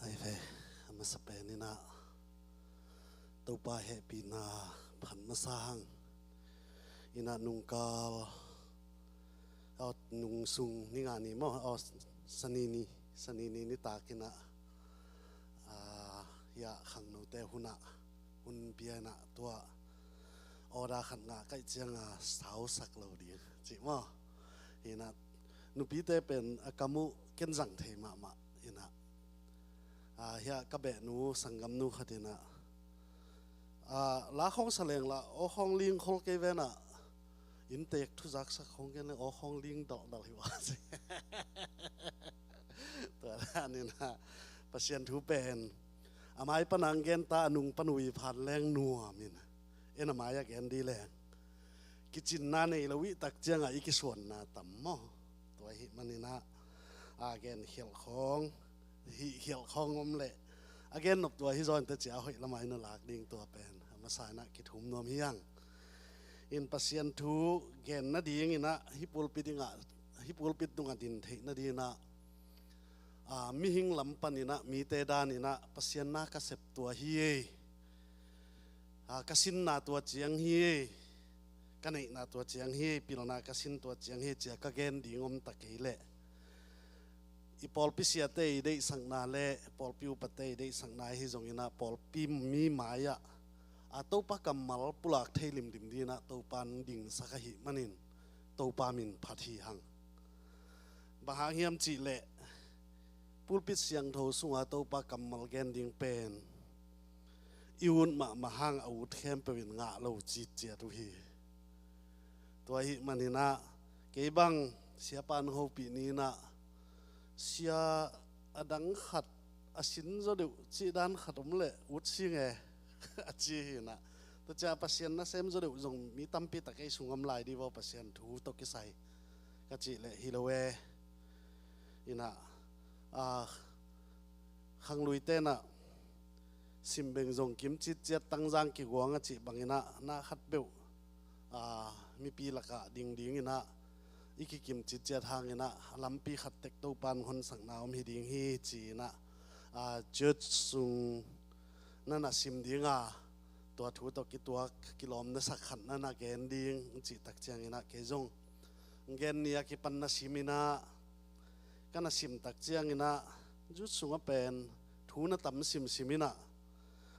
Ai ve, a masa pen in ah Topa hehpihna phat masa hang. In ah nungkal, aw, nungsung ni nga ni maw, aw, Sani ni, Sani ni nitak in ah, ah, hiah khangnote hun ah, hun pia in ah tua order khat ngah ka hih cianga sausak lo ding cih maw. In ah nupite pen a kam uh ken zang thei mahmah in ah, ah, hiah ka behnu sanggamnu khat in ah, ah, la khawng sa leng la aw khawng ling khol kei ven ah, inntek thu zaksak khawng ken le aw khawng ling dalhdalh hi uh a ci. Tua dan in ah Pasian thu pen a mai pan a hong gen ta, a nung pan uh i phan leng nuam in, en a mai a gen ding leng kicinna nei lo i tak ciangah i kisuanna tam maw. Tua ahih manin ah a gen khialh khawng, hih khialh khawng om leh a gen nop tua hi zaw inteh ci a hoih lamah i na lak ding tua pen a masa in ah kithum nuam hi hang. In Pasian thu gen nading in ah hih pulpit dingah, hih pulpit dungah din theih nading in ah, a, mihing lam pan in ah, mite dan in ah Pasian na ka sep tua hi ei, a, ka sinna tua ciang hi ei, ka neihna tua ciang hi ei, pilna ka sin tua ciang hi ei ci a ka gen ding om ta kei leh, i pawlpi siate i deihsakna le pawlpi upate i deihsakna ahi zongin ah pawlpi mi mai-ah, a, Topa kammal pulak thei limlim ding in ah Topa in dingsak ahih manin Topa min phat hi hang. Bang hang hiam cih leh pulpit siangtho sunga Topa kammal gen ding pen i ut mahmah hang a ut khempeuh in ngah lo citciat uh hi. Tua ahih manin ah kei bang siapa hong hopih ni in ah, sia, a dang khat a sin zaw deuh cih dan khat om leh ut sing e a ci hi in ah. Tua ciah Pasian nasem zaw deuh zong mi tampi tak ei sung om lai dih vaw, Pasian thu tawh kisai ka cih leh hi lo e. In ah, a, khangluite in ah simbeng zong kim citciat, tangzang kiguang a cih bangin ah na khat peuh, a, mipi lakah ding ding in ah i kikim citciat hangin ah a lampi khat tek Topa in honsakna om hi ding hi ci in ah, a, church sung na na sim ding a, tua thu tawh kituak kilawm na sak khat na na gen ding cih tak ciangin ah kei zong gen ni a kipan na sim in ah, ka na sim tak ciangin ah, Jude sungah pen thu na tam simsim in ah,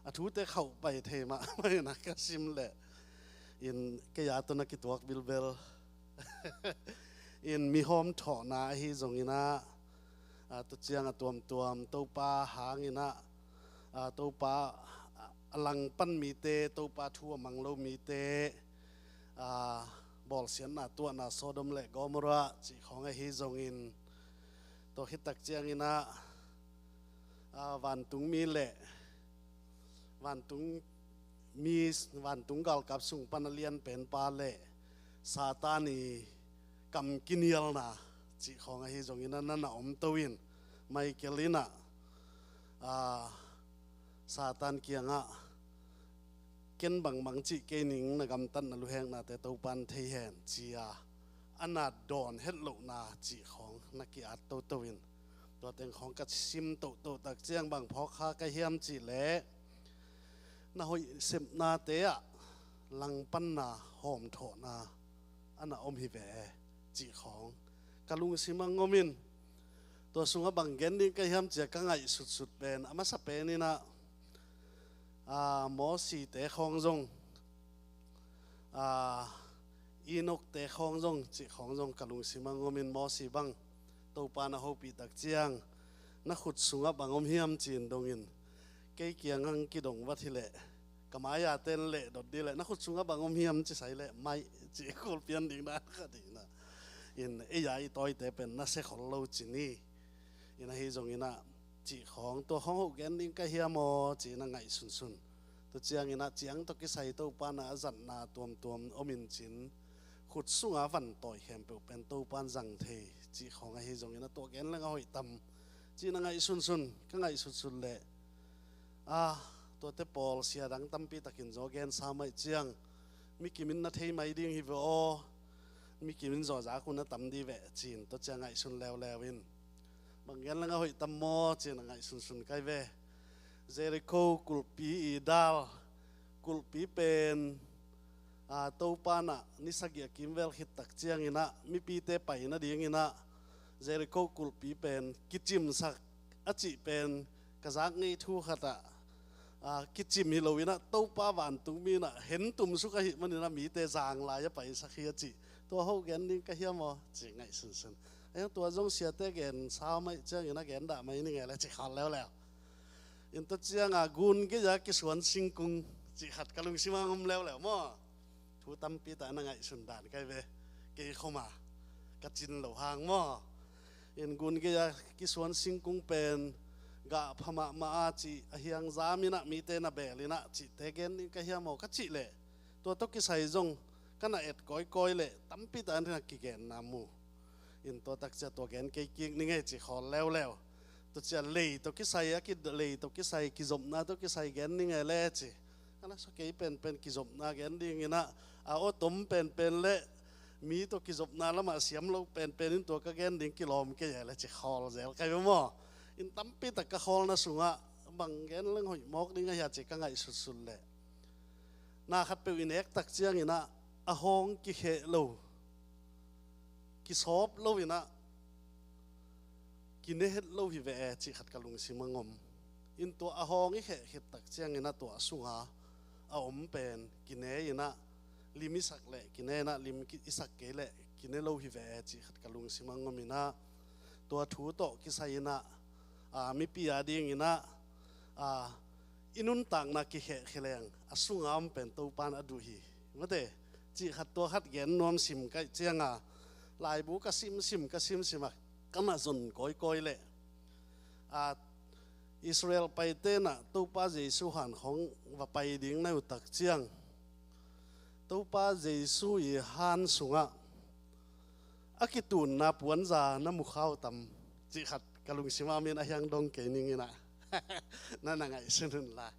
a thute khauh pai thei mahmah in ah ka sim leh In kei a tawh na kituak bilbel in mi hawm thawhna ahi zongin ah, a, tu ciang a tuamtuam Topa hangin ah, a, Topa a langpan mite, Topa thu a mang lo mite, a, bawlsiatna tuahna Sodom le Gomorrah cih khawng ahi zongin, tua khit tak ciangin ah, a, vantung mi le vantung mi, vantung galkap sung pan a lian penpa le Satan i kam kinialna cih khawng ahi zongin ah na na om to in, Michael in ah, a, Satan kiangah, "Ken bangbang cih kei ning, na gamtatna luheknate Topan thei hen," ci-a a na dawn het lohna cih khawng na ki-at toto in, tua teng khawng ka sim tohtoh tak ciang bang phawk kha ka hiam cih leh, na hoih sepnate ah langpanna hawmthawhna a na om hi ve cih khawng ka lungsim ah ngom in, tua sungah bang gen ding ka hiam ci-a ka ngaihsutsut pen, a masa pen in ah, a, Mosite khawng zong, a, Enokte khawng zong cih khawng zong ka lungsim ah ngom in, Mosi bang Topa na hopih tak ciang, "Na khut sungah bang om hiam?" ci-in dong in, "Kei kiang hong kidong vat hi leh ka mai-a ten leh dot dih leh, na khut sungah bang om hiam?" ci sai leh, "Mai," ci, kulpian ding dan khat hi in ah. In ei a i tawite pen na sia khol lo ci ni. In ahi zongin ah cih khawng, tua khawng hoh gen ding ka hiam aw ci-in a ngaihsunsun. Tua ciangin ah ciang tawh kisai Topa na a zatna tuamtuam om in cin, khut sunga van tawi khempeuh pen Topan zang thei cih khawng ahi zongin ah tua gen leng a hoih tam ci-in a ngaihsunsun, ka ngaihsunsun leh, a, tuate pawl sia dang tampi takin zaw gensa mai ciang, "Mi kim in na thei mai ding hi ve aw, mi kim in zawhzak uh na tam dih veh," ci-in tua ciang ngaihsun leuleu in, "Bang gen leng a hoih tam maw?" ci-in a ngaihsunsun kai ve. Jericho kulhpi i dal, kulhpi pen, a, Topa in ah ni sagih a kimvel khit tak ciangin ah mipite pai nadingin ah Jericho kulhpi pen kicimsak a cih pen ka zak ngei thu khat ah, a, kicim hi lo in ah Topa vantung mi in ah hen tumsuk ahih manin ah mite zang lai a paisak hi a cih. Tua hoh gen ding ka hiam aw ci ngaihsunsun. Ahi zong tua zong siate gensa mai ciangin a gen dah mai ni ngei leh ci khol leuleu. In tua ciang a gun gei-a kisuan singkung cih khat ka lungsim ah ngom leuleu maw. Thu tampi tak na ngaihsun dan kai ve, kei khoma ka cin lo hang maw. In gun gei-a kisuan singkung pen gah pha mahmah a cih, a hiang zam in ah mite na beel in ah cihte gen ding ka hiam aw ka cih leh, tua tawh kisai zong ka na et kawikawi leh tampi tak na kigenna mu. In tua tak ciang tua gen kei kik ni ngei ci khol leuleu. Tua ciang lei tawh kisai a ki, lei tawh kisai kizopna tawh kisai gen ni ngei leh ci. Ka na sa kei penpen kizopna gen dingin ah, a, aw tom penpen leh mi tawh kizopna lamah siam lo penpen in tua ka gen ding kilawm kei leh ci khol zel kai ve maw. In tampi tak ka khawlna sungah bang gen leng hoih mawk ding ahia ci ka ngaihsutsut leh, na khatpeuh i nek tak ciangin ah a hawng kikheh lo, kisawp lo in ah kine het lo hi ve e cih khat ka lungsim ah ngom. In tua a hawng i kheh khit tak ciangin ah tua a sunga a om pen kine in ah lim i sak leh kine in ah, lim ki, i sak kei leh kine lo hi ve e cih khat ka lungsim ah ngom in ah, tua thu tawh kisai in ah, a, mipi a dingin ah, a, i nuntakna kikhehkhia leng a sunga om pen Topan a duh hi. Mate, cih khat tua khat gen nuam sim ka hih ciang a, laibu ka simsim, ka simsim a, ka na zon kawikawi leh, a, Israel paite in ah Topa Jesu han khawng va pai ding na uh tak ciang, Topa Jesu i han sungah a kitunna puanza na mu kha uh tam cih khat ka lungsim ah om in, a hiang dong kei ning in ah na na ngaihsun un la.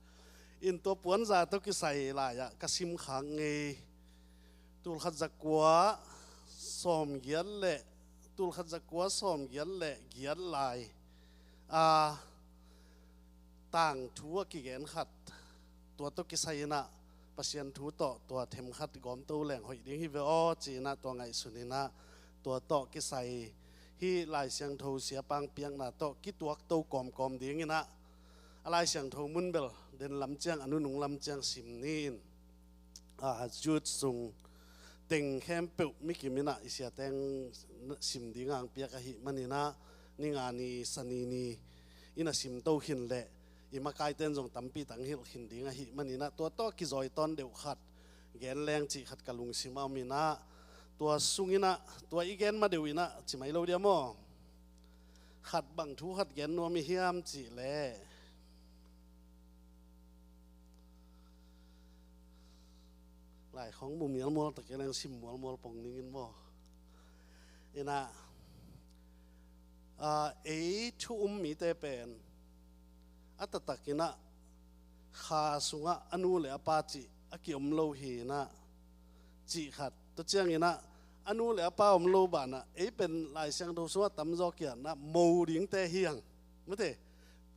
In tua puanza tawh kisai lai-ah ka sim khak ngei. Tulkhat zakua sawmgiat leh, tulkhat zakua sawmgiat leh giat lai, a, tangthu a kigen khat, tua tawh kisai in ah Pasian thu tawh tua themkhat gawmto leng hoih ding hi ve aw ci-in ah tua ngaihsun in ah, tua tawh kisai hih Lai Siangtho siapang piakna tawh kituakto kawmkawm dingin ah, a Lai Siangtho mun bel den lam ciang, a nunung lam ciang sim ni in. a, Jude sung teng khempeuh mikim in ah i siateng sim ding a hong piak ahih manin ah, ni nga ni, Sani ni in ah simto khin leh i makaite in zong tampi tak hilh khin ding ahih manin ah, tua tawh kizawi tawn deuh khat gen leng cih khat ka lungsim ah om in ah, tua sung in ah, tua i gen ma deuh in ah ci mai lo dia maw? Khat bang thu khat gen nuam i hiam cih leh, lai khawng mu mialmual tak i leng sim mualmual pong ning in maw? In ah, a, ei thu um mite pen a taktak in ah kha sungah a nu le a pa cih a kiom lo hi in ah, cih khat. Tua ciangin ah a nu le a pa om lo banah ei pen Lai Siangtho sungah tamzaw kiatna mo dingte hi hang. Mate,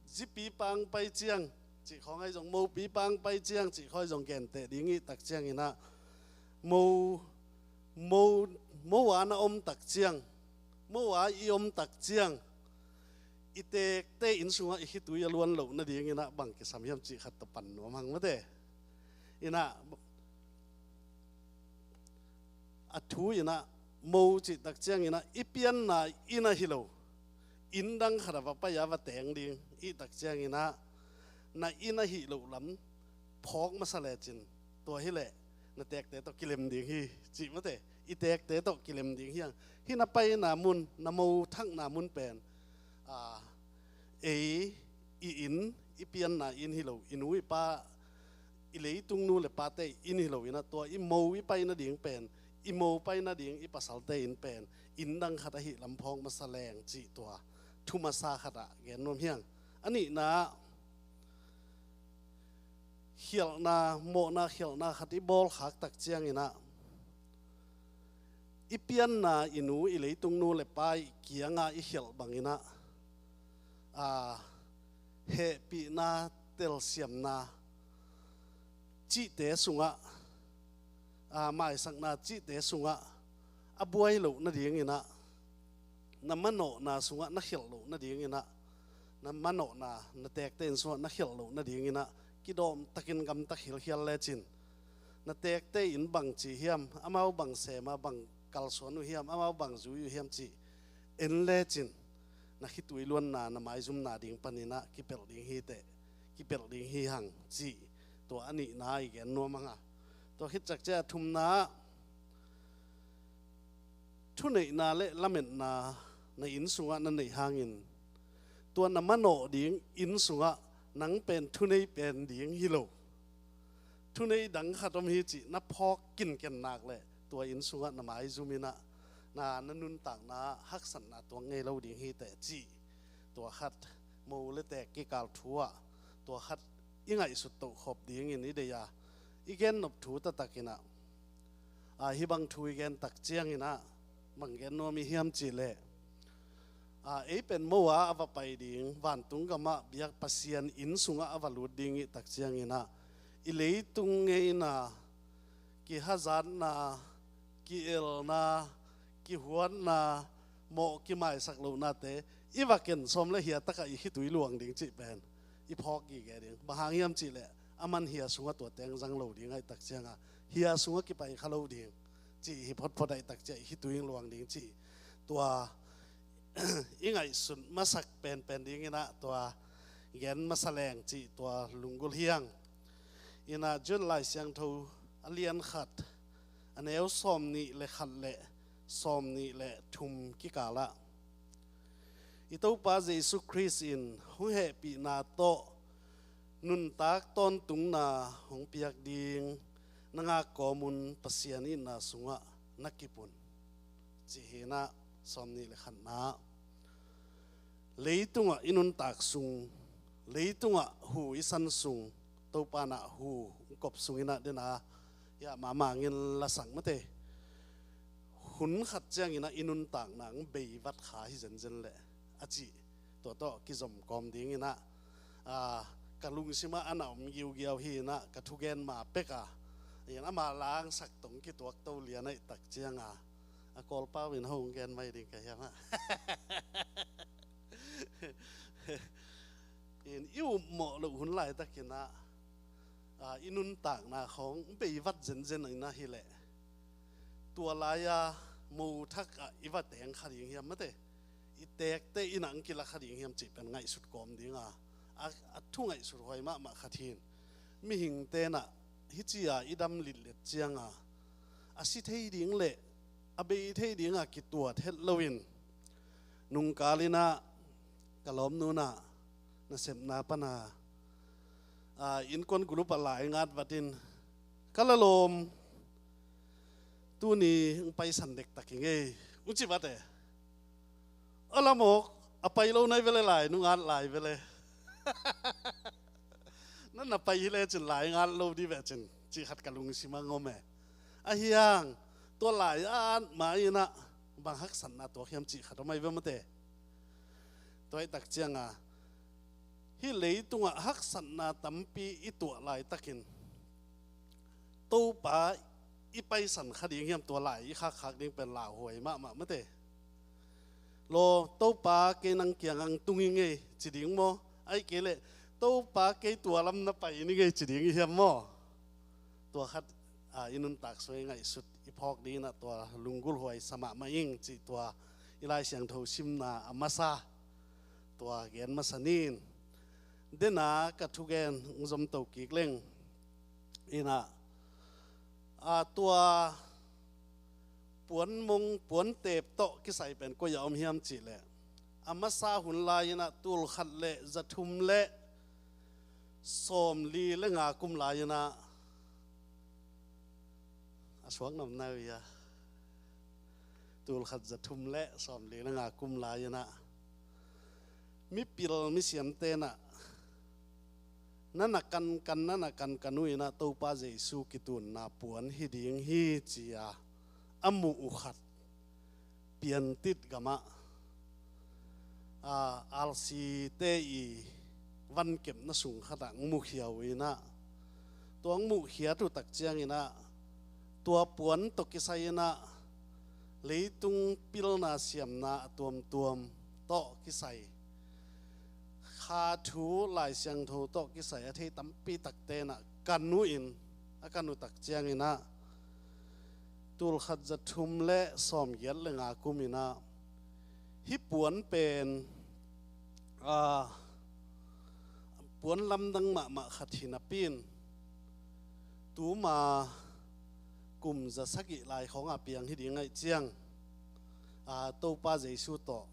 zipi pang pai ciang cih khawng ahi zong, mopi pang pai ciang cih khawng ahi zong genteh ding i tak ciangin ah, mo, mo, mo a na om tak ciang, mo a i om tak ciang, i tekte inn sungah i khitui a luan loh nadingin ah bang kisam hiam cih khat tawh pan nuam hang mate. In ah, a thu in ah mo cih tak ciangin ah i pianna inn ahi lo, inn dang khat ah va pai a va teng ding i tak ciangin ah, na inn ahih loh lam phawk masa lecin, tua hi leh na tekte tawh kilem ding hi, cih mate. I tekte tawh kilem ding hi hang. Hih na paina mun, na mo thakna mun pen, a, ei i inn, i pianna inn hi lo, i nu i pa, i leitung nu le pate inn hi lo in ah, tua i mo i pai nading pen, i mo pai nading i pasalte inn pen inn dang khat ahih lam phawk masa leng cih tua thu masa khat ah gen nuam hi hang. A nihna ah, khialhna, mawhna khialhna khat i bawl khak tak ciangin ah, i pianna i nu, i leitung nu le pa i kiangah i khialh bangin ah, a, hehpihna, telsiamna cihte sungah, a, maisakna cihte sungah a buai loh nadingin ah, na manawhna sungah na khialh loh nadingin ah, na manawhna, na tekte inn sungah na khialh loh nadingin ah kidawm takin gamta khilkhial lecin, na tekte inn bang ci hiam, amau bang sem a, bang kalsuan uh hiam, amau bang zui uh hiam cih en lecin, na khitui luanna, na maizumna ding panin ah kipelh ding hi teh, kipelh ding hi hang cih tua a nihna i gen nuam hang a. Tua khit ciang a thumna ah, thuneihna le lametna na inn sungah na neih hangin, tua na manawh ding inn sungah nang pen thunei pen ding hi lo, thunei dang khat om hi cih na phawk kinken nak leh, tua inn sungah na maizum in ah, na, na nuntakna haksatna tuak ngei lo ding hi teh cih, tua khat, mo le tek kikal thu ah tua khat i ngaihsut tohkhop dingin i deih a, i gennop thu taktak in ah, a, hih bang thu i gen tak ciangin ah bang gen nuam i hiam cih leh, a, ei pen mo a a va pai ding, vantung gamah biak Pasian inn sungah a va lut ding i tak ciangin ah, i leitung ngeina, kihazatna, ki-elna, kihuatna, mawh kimaisak lohnate i va ken sawm leh hia takah i khitui luang ding cih pen i phawk gige ding. Bang hang hiam cih leh, aman hia sungah tua teng zang lo ding ahih tak ciangah, hia sungah kipai kha lo ding cih hi photphot ahih tak ciah i khitui luang ding cih, tua i ngaihsut masak penpen dingin ah tua gen masa leng cih tua lunggulh hi hang. In ah Jude Lai Siangtho a lian khat, a neu sawmnih le khat le sawmnih le thum kikal ah, i Topa Jesu Khrist in hong hehpihna tawh nuntak tawntungna hong piak ding na ngak kawm un, Pasian itna sungah na kip un, ci hi in ah, sawmnih le khatna ah, leitungah i nuntak sung, leitungah hu i san sung, Topa in ah hu hong kop sung in ah, den a, hiah mahmah ngin lasak mate, hun khat ciangin ah i nuntakna hong bei vat kha hi zenzen leh a cih, tua tawh kizom kawm dingin ah, a, ka lungsim ah a na om giugiau hi in ah, ka thugen ma pek a, in ama langsak tong kituak to lian ahih tak ciang a, a Kawlpau in hong gen mai ding ka hiam ah. In i upmawh loh hun laitakin ah, a, i nuntakna khawng bei vat zenzen in ahi leh, tua lai-a mo thak ah i va teng kha ding hiam mate, i tekte in ah ang kila kha ding hiam cih pen ngaihsut kawm ding a, a, a thu ngaihsut huai mahmah khat hi in. Mihingte in ah hici a i dam litlet ciang a, a si thei ding le a bei thei ding a kituat het lo in, nungkal in ah ka lawmnu in ah nasepna pan a, a, innkuan group ah lai ngat vat in, ka la lawm, tuni ang paisan dektak ing ei, ang ci vat e. A la mawk, a pai lo nai ve le lai, nungat lai ve le. Na na pai hi le cin lai ngat lo di ve cin, cih khat ka lungsim ah ngom e. Ahi hang, tua lai a at ma in ah bang haksatna tuak hiam cih khat om ai ve mate. Tua ahih tak ciang a, hih leitung ah haksatna tampi i tuah laitakin, Topa i paisan kha ding hiam, tua lai i khakkhak ding pen lauhuai mahmah mate. Law, Topa kei nang kiang ang tung ing ei ci ding maw? Ahih kei leh, Topa kei tua lam na pai ning ei ci ding i hiam maw? Tua khat, a, i nuntak sung i ngaihsut i phawk ding in ah tua lunggulh huai sa mahmah ing cih tua i Lai Siangtho simna a masa tua gen masa ni in. Den a ka thugen ang zom to kik leng in ah, a, tua puan mong, puan teep tawh kisai pen koi ah om hiam cih leh, a masa hun lai in ah tul khat le za thum le sawmli le nga kum lai in ah, a suak namnau ia, tul khat za thum le sawmli le nga kum lai in ah mipil misiamte in ah, na na kankan, na na kankan uh in ah Topa Jesu kitunna puan hi ding hi ci a, a muh uh khat Piantit gam ah, a, R C te i vankepna sung khat ah ang mukhia uh in ah, tua ang muhkhiat uh tak ciang in ah, tua puan tawh kisai in ah leitung pilna siamna a tuamtuam tawh kisai, kha thu, Lai Siangtho tawh kisai a thei tampi takte in ah kan uh in, a kan uh tak ciang in ah, tul khat za thum le sawmgiat le nga kum in ah, hih puan pen, a, puan lamdang mahmah khat hi napi in, tuma kum za sagih lai khawng a piang hi ding ahih ciang, a, Topa Jesu tawh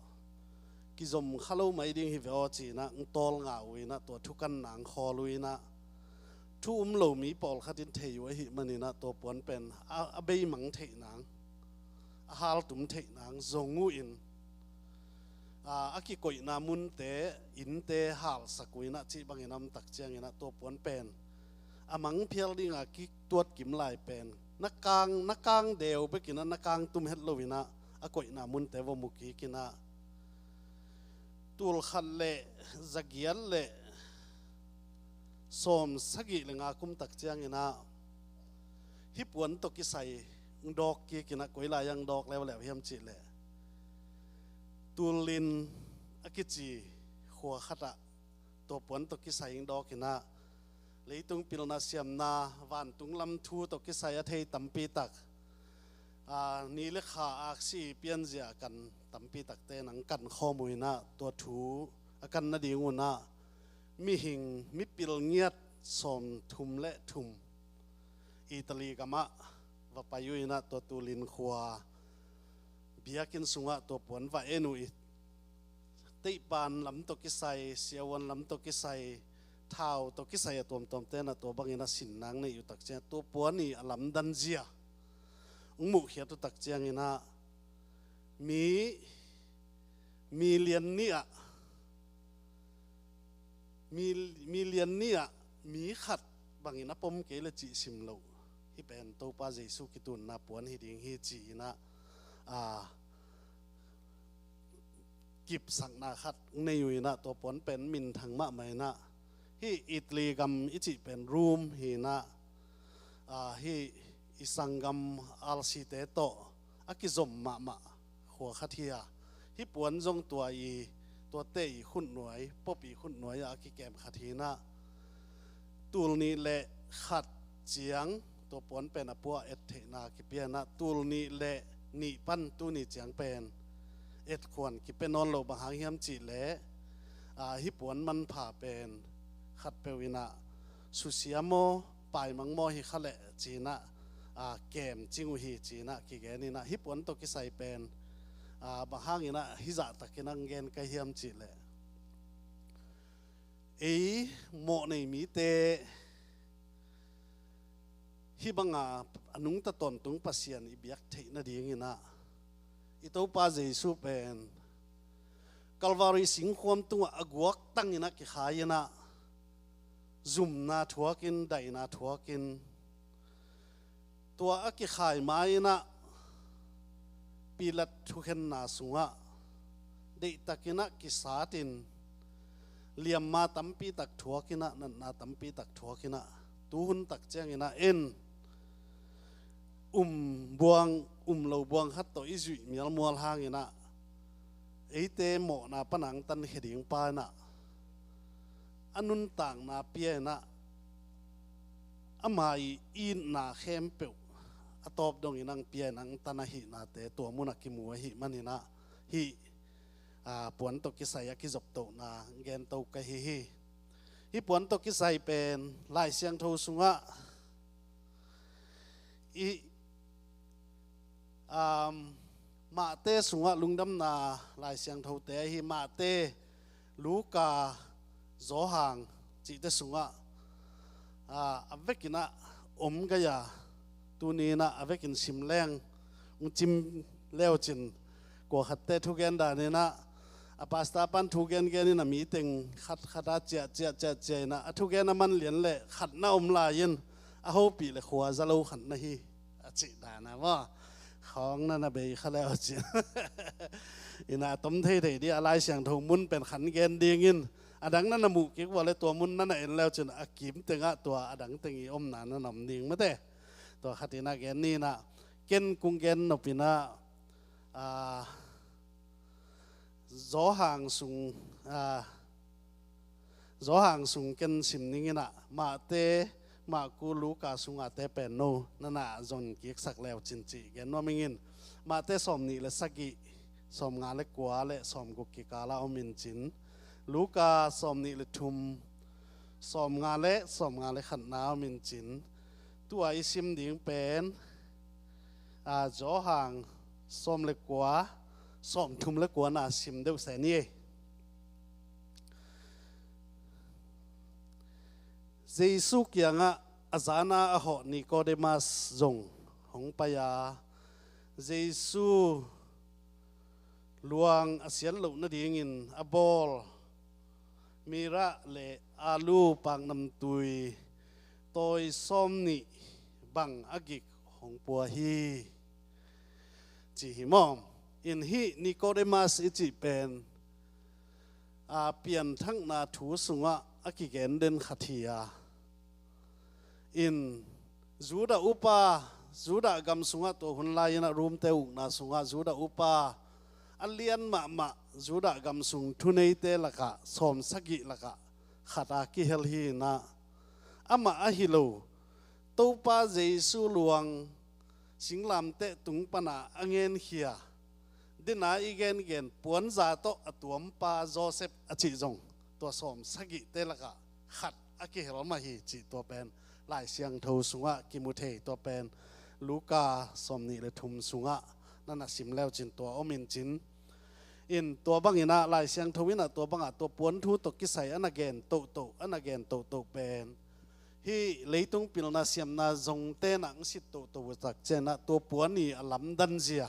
kizom kha lo mai ding hi ve aw ci in ah ang tawlnga uh in ah, tua thukanna ang khawl uh in ah, thu um lo mi pawlkhat in thei uh ahih man in ah, tua puan pen a, a beimang theih nang, a haltum theih nang zong uh in, a, a kikoihna munte, innte halsak uh in ah cih bang in ah om tak ciang in ah, tua puan pen a mang phial ding a kituat kim lai pen, na kang, na kang deu bek in ah, na kang tum het lo in ah, a koihna munte va mu kik in ah, tul khat le za giat le sawm sagih le nga kum tak ciang in ah, hih puan tawh kisai ang dawk kik in ah, koi lai ang dawk leuleu hiam cih leh, Tulin a kici khua khat ah tua puan tawh kisai ang dawk in ah, leitung pilna siamna, vantung lam thu tawh kisai a thei tampi tak, a, ni le kha aksi pianzia kan tampi takte in ang kan khawm uh in ah, tua thu a kan nading un ah, mihing, mipil ngiat sawmthum le thum Italy gam ah va pai uh in ah, tua Tulin khua biakinn sung ah tua puan va en uh i, teihpan lam tawh kisai, siavuan lam tawh kisai, thau tawh kisai a tuamtuamte in ah tua bang in ah sin nang nei uh tak ciang, tua puan i a lamdan zia ang muhkhiat uh tak ciang in ah, mi, mi lian nih ah, mi, mi lian nih ah mi khat bang in a pom kei le cih sim loh, hih pen Topa Jesu kitunna puan hi ding hi ci in ah, a, kipsakna khat ang nei uh in ah, tua puan pen minthang mahmah in ah, hih Italy gam i cih pen Rome hi in ah, a, hih i sanggam R C te tawh a kizom mahmah khua khat hi a, hih puan zong tua i, tuate i khutnuai, Pope i khutnuai ah a kikem khat hi in ah, tul nih le khat ciang tua puan pen a pua et theihna kipia in ah, tul nih le nih pan tuni ciang pen etkhuan kipia nawn lo. Bang hang hiam cih leh, aa, hih puan manpha pen khatpeuh in ah susia maw, paimang maw hi kha leh ci-in ah, aa, kem cing uh hi ci-in ah kigen in ah, hih puan tawh kisai pen, aa, bang hangin ah hih zahtakin ah gen ka hiam cih leh, ei mawh nei mite hih banga a nungta tawntung Pasian i biak theih nadingin ah, i Topa Jesu pen Calvary singkhuam tungah a guaktang in ah kikhai in ah, zumna thuakin, daihna thuakin, tua a kikhai ma-in ah Pilat thukhenna sungah deihtakin ah kisatin, liamma tampi tak thuakin ah, natna tampi tak thuakin ah, tuhun tak ciangin ah en, um buang, um lo buang khat tawh i zuih mialmual hangin ah, eite mawhna pan a angtan khia ding pa in ah, a nuntakna pia in ah, ama i itna khempeuh a tawp dongin ang pia in ah angtan ahihnate tua munah kimu ahih manin ah, hih, aa, puan tawh kisai a kizoptohna gento ka hi hi. Hih puan tawh kisai pen Lai Siangtho sungah i, um, Mahte sungah, Lungdamna Lai Siangthote ahi Mahte, Luka, Johan cihte sungah, aa, a vekin ah om gei a, tuni in ah a vekin sim leng, hong cim leucin, kua khatte thugen dan in ah, a pastor pan thugen gen in a meeting khat khat a ciah ciah ciah ciah in ah, a thugen a man lian leh khatna om lai-in, a hopih leh khua za lo khatna hi, a cih dan a maw. Khawng na na bei kha leucin. In ah a tom thei thei dih a, Lai Siangtho mun pen khan gen dingin, a dang na na muh kik vua leh tua mun na na en leucin, a kim tengah tua a dang teng i omna na na om ding mate. Tua khat in ah gen ni in ah, ken kong gen nop in ah, aa, Johan sung, aa, Johan sung ken sim ning in ah, Mahte, Marku, Luka sungate pen no na na zon kiksak leucin cih gen nuam ing in. Mahte sawmnih le sagih, sawmnga le kua le sawmguk kikal ah om in cin, Luka sawmnih le thum, sawmnga le, sawmnga le khatna om in cin, tua i sim ding pen, aa, Johan sawm le kua, sawmthum le kua na sim deuh se ni. Jesu kiangah a zan a a hawh Nikodemas zong hong pai a, Jesu luang a siat loh nadingin a bawl mirra le alu, paknamtui tawi sawmnih bang a gik hong pua hi, ci hi maw. In hih Nikodemas i cih pen, aa, pianthakna thu sungah a kigen den khat hi a, in Judah upa, Judah gam sungah tua hun lai-in ah Rom-te ukna sungah Judah upa, a lian mahmah Judah gam sung thuneite lakah sawmsagih lakah khat a kihel hi in ah, amah ahi lo, Topa Jesu luang singlamteh tung pana a ngenkhia, dena i gengen puanza tawh a tuampa Joseph a cih zong tua sawmsagihte lakah khat a kihel mah hi cih tua pen Lai Siangtho sungah kimu thei. Tua pen Luka sawmnih le thum sungah na na sim leucin tua om in cin. In tua bangin ah Lai Siangtho in ah tua bangah tua puan thu tawh kisai a na gen tohtoh, a na gen tohtoh pen hih leitung pilna siamna zongte na hong sit tohtoh uh tak ciangin ah tua puan i a lamdanzia,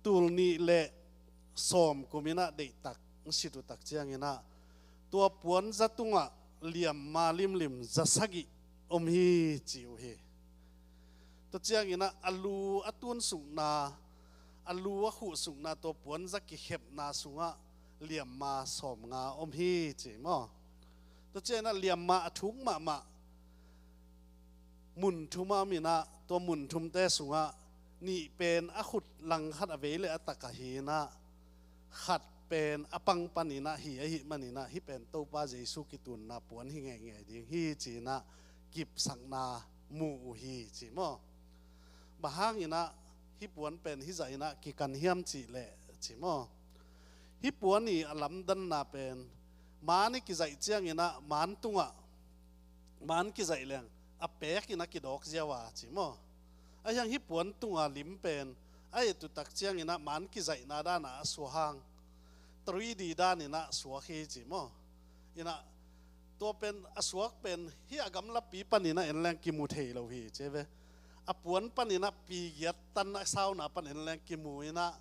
tul nih le sawm kum in ah deihtak hong sit uh tak ciangin ah tua puanza tungah liamma limlim za sagih om hi ci uh hi. Tua ciangin ah a lu a tunsukna, a lu a khuhsukna tua puanza kikhepna sungah liamma sawmnga om hi ci maw. Tua ciangin ah liamma a thuk mahmah mun thum a om in ah, tua mun thumte sungah nih pen a khut langkhat a vei le a tak ahi in ah, khat pen a pang panin ah hi ahih manin ah, hih pen Topa Jesu kitunna puan hi ngeingei ding hi ci-in ah kipsakna mu uh hi ci maw. Bang hangin ah hih puan pen hih zah in ah kikan hiam cih leh ci maw. Hih puan i a lamdanna pen maan i kizaih ciangin ah maan tungah maan kizaih leng a pek in a kidawk ziau a ci maw. Ahi hang hih puan tunga lim pen a et uh tak ciangin ah maan kizaihna dan ah a suak hang three D dan in ah suak hi ci maw. In ah tua pen a suak pen hih a gamlapi panin ah en leng kimu thei lo hi ci ve. A puan panin ah pi giat tan a sauna pan en leng kimu in ah,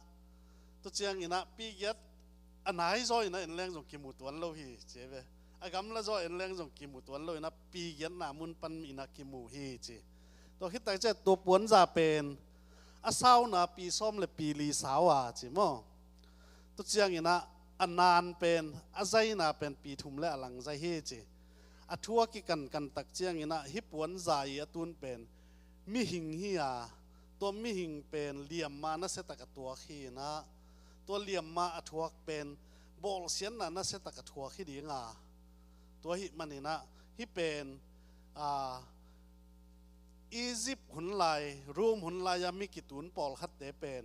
tua ciangin ah pi giat a nai zaw in ah en leng zong kimu tuan lo hi ci ve. A gamla zaw en leng zong kimu tuan lo in ah pi giatna mun pan in ah kimu hi ci. Tua khit tak ciang tua puanza pen a sauna pi sawm le pi li sau a ci maw. Tua ciangin ah a naan pen a zaina pen pi thum le a lang zai hi ci. A thu a kikankan tak ciangin ah hih puanza i a tun pen mihing hi a, tua mihing pen liamma nasia tak a tuak hi in ah, tua liamma a thuak pen bawlsiatna nasia tak a thuak hi ding a, tua ahih manin ah hih pen, a, Egypt hun lai, Rome hun lai-a mi kitun pawlkhatte pen,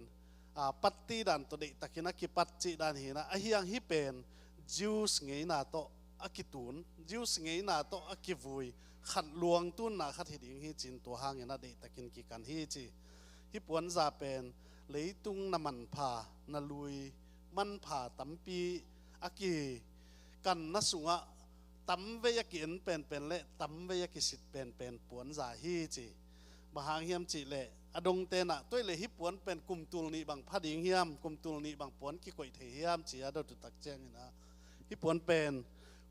a, patti dan tawh deihtakin a kipat cih dan hi in ah, ahi hang hih pen Jews ngeina tawh a kitun, Jews ngeina tawh a kivui khat luang tunna khat hi ding hi ci-in tua hangin ah deihtakin kikan hi ci. Hih puanza pen leitung na manpha, na lui manpha tampi a kikanna sungah tamvei a ki-en penpen le tamvei a kisit penpen puanza hi ci. Bang hang hiam cih leh a dongte in ah tua ahih leh hih puan pen kum tul nih bang pha ding hiam, kum tul nih bang puan kikoih thei hiam ci a dot uh tak ciangin ah hih puan pen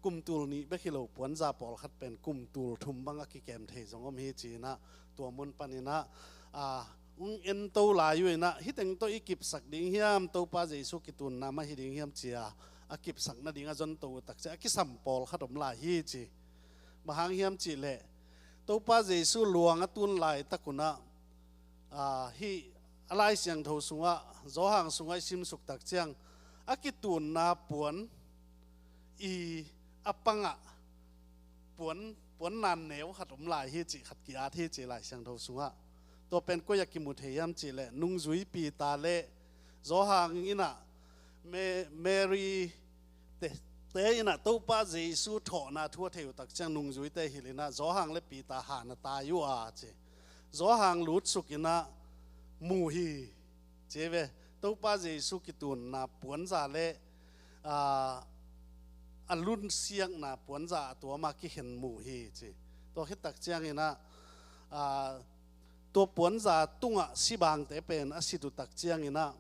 kum tul nih bek hi lo, puanza pawlkhat pen kum tul thum bang a kikem thei zong om hi ci in ah tua mun panin ah, a, hong ento lai uh in ah hih teng tawh i kipsak ding hiam, Topa Jesu kitunna mah hi ding hiam ci a a kipsak nading a zonto uh tak ciang a kisam pawlkhat om lai hi ci. Bang hang hiam cih leh Topa Jesu luang a tun laitak un ah, a, hih a Lai Siangtho sungah, Johan sungah i simsuk tak ciang a kitunna puan i a pangah puan, puan nan neu khat om lai hi cih khat ki-at hi ci Lai Siangtho sungah. Tua pen koi ah kimu thei hiam cih leh nungzui Peter le Johan in ah Ma-, Mary te, te in ah Topa Jesu thawhna thu a thei uh tak ciang nungzuite hilh in ah Johan le Peter han a tai uh a ci. Johan lutsuk in ah mu hi ci ve. Topa Jesu kitunna puanza le, a, a lunsiakna puanza a tuam a kikhen mu hi ci. Tua khit tak ciangin ah, a, tua puanza tungah sibangte pen a sit uh tak ciangin ah,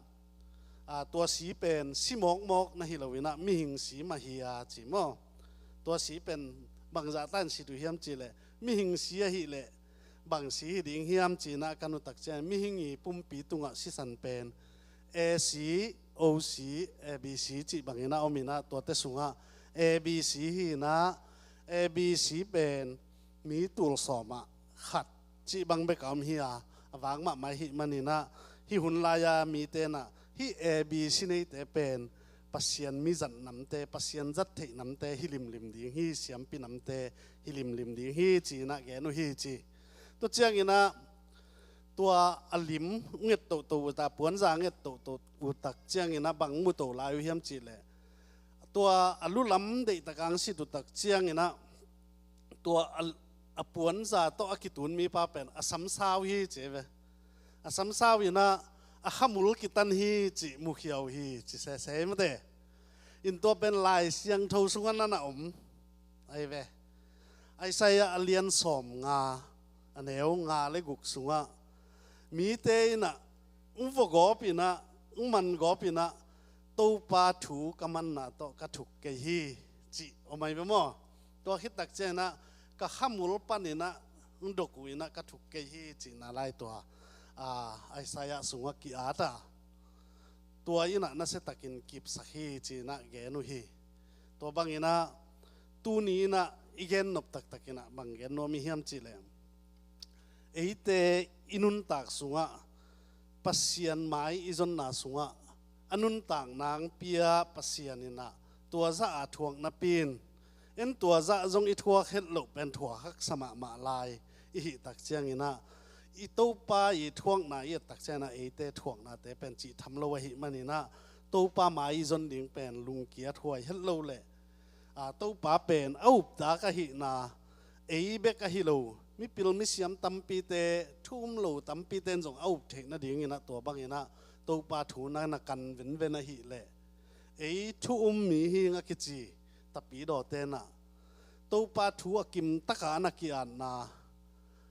a, tua si pen si mawkmawk na hi lo in ah mihing si mah hi a ci maw. Tua si pen bangzah ta in sit uh hiam cih leh mihing si ahih leh bang si hi ding hiam ci in ah kan uh tak ciang mihing i pumpi tungah sisan pen A C, O C, A B C cih bangin ah om in ah tuate sungah A B C hi in ah A B C pen mi tul sawm ah khat cih bang bek a om hi a, a vang mahmah ahih manin ah hih hun lai-a mite in ah hih A B C neite pen Pasian mi zat namte, Pasian zat theih namte hi limlim ding hi, siampi namte hi limlim ding hi ci in ah gen uh hi ci. Tua ciangin ah tua a lim nget toto uh ta, puanza nget toto uh tak ciangin ah bang mu to lai uh hiam cih leh tua a lu lam deihtak a hong sit uh tak ciangin ah tua a, a puanza tawh a kitun mipa pen a samsau hi ci ve. A samsau in ah a khamul kitan hi cih mukhia uh hi ci sese mate. In tua pen Lai Siangtho sungah na na om ahi ve. Isaiah a lian sawm nga, a neu nga le guk sungah mite in ah hong vawgawp in ah, hong mangawp in ah Topa thu ka manna tawh ka thuk kei hi cih om ahi ve maw. Tua khit tak ciangin ah ka khamul panin ah hong dok uh in ah ka thuk kei hi cihna lai tua, a, Isaiah sungah ki-at a, tua in ah nasia takin kipsak hi ci in ah gen uh hi. Tua bangin ah tuni in ah i gen nop taktak in ah bang gen nuam i hiam cih leh eite i nuntak sungah Pasian mai i zonna sungah a nuntak nang pia Pasian in ah tua zah a thuak napi in En tua zah zong i thuak het loh pen thuak haksa mahmah lai i hih tak ciangin ah, i Topa i thuakna i et tak ciangin ah eite thuaknate pen cih tham lo ahih manin ah, Topa mai i zon ding pen lungkiat huai het lo leh, a, Topa pen a uptak ahihna, ei bek ahi lo, mipil misiam tampite, thu um lo tampite in zong a up theih nadingin ah tua bangin ah Topa thu na na kan venven ahih leh, ei thu um mi hi ing a kici tapidawte in ah Topa thu a kimtaka a na ki-atna,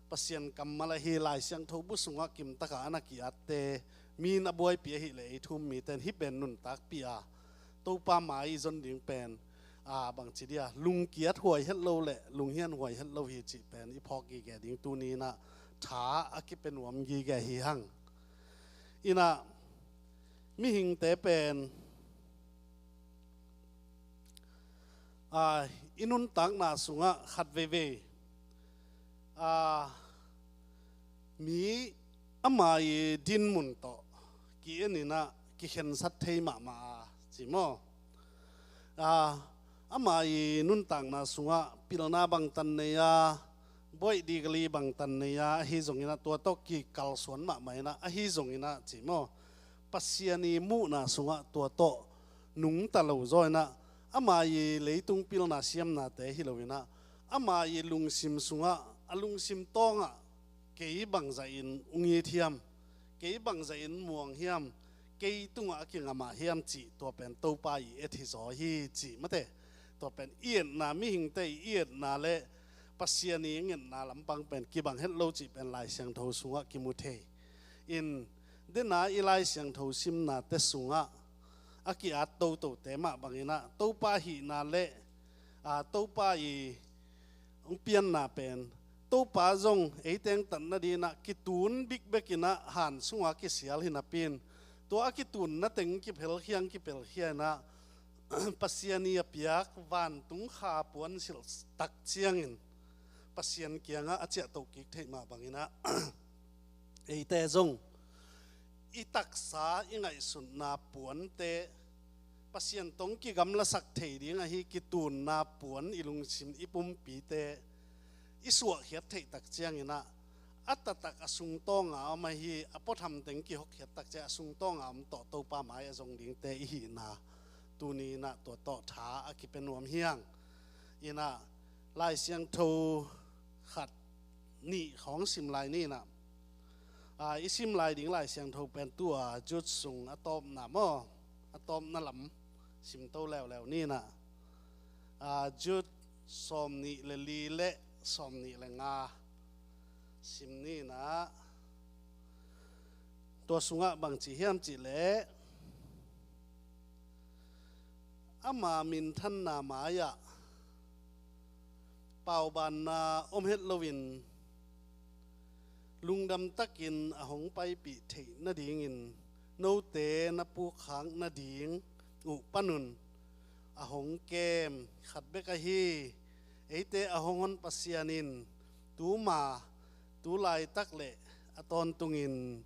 Pasian kammal ahi Lai Siangtho bu sungah kimtaka a na ki-atte mi na buaipih ahih leh ei thu um mite in hih pen nuntakpih a, Topa mai i zon ding pen, a, bangci dia, lungkiat huai het lo leh lunghian huai het lo hi cih pen i phawk gige ding tuni in ah tha a kipia nuam gige hi hang. In ah mihingte pen, a, i nuntakna sungah khat veivei, a, mi ama i dinmun tawh ki-en in ah kikhensat thei mahmah a ci maw? A, ama i nuntakna sungah pilna bangtan nei a, buaih degree bangtan nei a, ahi zongin ah tua tawh kikalsuan mahmah in ah, ahi zongin ah ci maw? Pasian i muhna sungah tua tawh nungta lo zaw in ah, ama i leitung pilna siamnate hi lo in ah, ama i lungsim sungah, a lungsim tawngah kei bangzah in ung it hiam, kei bangzah in muang hiam, kei tungah a kingamah hiam cih tua pen Topa i et hi zaw hi cih mate. Tua pen i etna, mihingte i etna le Pasian i ngetna lampang pen kibang het lo cih pen Lai Siangtho sungah kimu thei. In, dena i Lai Siangtho simnate sungah a ki-at totote mah bangin ah Topa hihna le, a, Topa i hong pianna pen, Topa zong ei tengtat nadingin ah kitun bikbek in ah han sungah kisial hi napi in, tua a kitunna teng kiphelkhia, kipelkhia in ah Pasian i a piak vantung kha puansilh tak ciangin Pasian kiangah a ciahtoh kik theih mah bangin ah eite zong i taksa, i ngaihsutna puante Pasian tawh kigamlasak thei ding ahi kitunna puan i lungsim, i pumpite i suahkhiat theih tak ciangin ah, a taktak a sungtawng a om ahi a puatham teng kihokkhiat tak ciang a sungtawng a om tawh Topa mai a zong dingte i hihna tuni in ah tua tawh tha a kipia nuam hi hang. In ah Lai Siangtho khat nih khawng sim lai ni in ah, a, i sim lai ding Lai Siangtho pen tua Jude sung a tawpna maw, a tawpna lam simto leuleu ni in ah, a, Jude sawmnih le li le sawmnih le nga sim ni in ah, tua sungah bangci hiam cih leh, ama minthanna mai-ah paubanna om het loin lungdam takin a hong paipih theih nadingin note na pukkhak nading uh panun a hong kem khat bek ahi, eite a hong hon Pasian in tuma, tu laitak le a tawntungin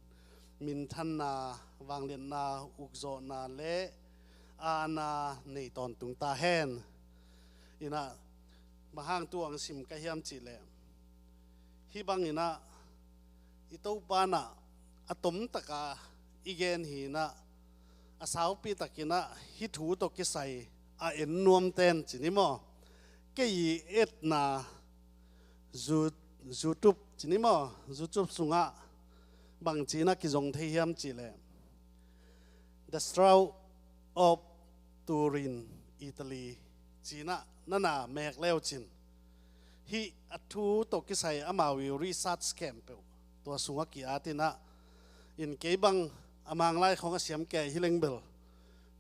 minthanna, vangliatna, ukzawhna le aana nei tawntung ta hen. In ah, bang hang tu ang sim ka hiam cih leh, hih bangin ah i Topa in ah a tomtaka i gen hi in ah, a saupi takin ah hih thu tawh kisai a en nuamten ci ni maw, kei i etna Zu-, YouTube ci ni maw, YouTube sungah bangci in ah kizong thei hiam cih leh, The Stroke of Turin, Italy ci in ah na na mek leu cin, hih a thu tawh kisai amau i research khempeuh tua sungah ki-at in ah, in kei bang a Mang Lai khawng a siam kei hi leng bel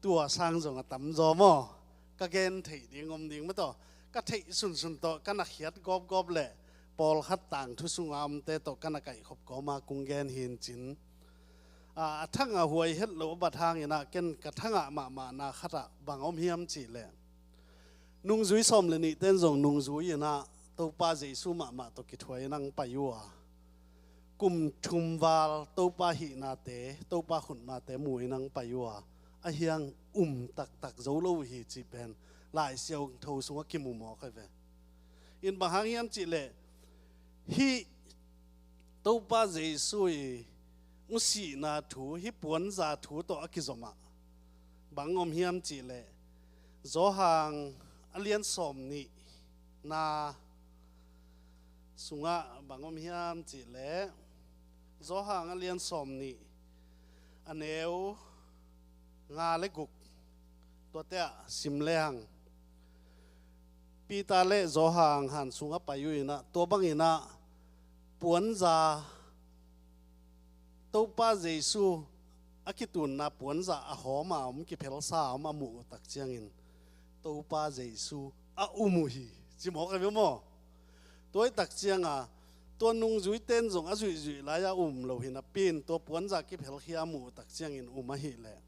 tua sang zong a tamzaw maw, ka gen theih ding om ding mah tawh, ka theih sunsun tawh ka na khiat gawpgawp le pawlkhat tangthu sunga omte tawh ka na kaihkhop kawma kong gen hi in cin. A, a thang a huai het loh a bat hangin ah ken ka thangah mahmahna khatah bang om hiam cih leh, nungzui sawm le nihte in zong nungzui in ah Topa Jesu mahmah tawh kithuai in ang pai uh a, kum thum val Topa hihnate, Topa khutmate mu in ang pai uh a, a hiang um taktak zo lo uh hi cih pen Lai Siangtho sungah kimu mawk hi ve. In bang hang hiam cihleh, hih Topa Jesu i hong sihna thu, hih puanza thu tawh a kizomah bang om hiam cihleh, Johan a lian sawm nihna sungah bang om hiam cihleh, Johan a lian sawm nih, a neu nga le guk, tuate ah sim lehang, Peter le Johan han sungah pai uh inah, tua bang inah puanza, Topa Jesu a kitunna puanza a hawm a om, kiphelsa a om a muh uh tak ciangin, Topa Jesu a um uh hi, ci mawk a ve maw? Tua i tak cianga, tua nungzuite in zong a zuihzuih lai-a um lo hi napi in, tua puanza kiphelkhia a muh uh tak ciangin um ahih leh,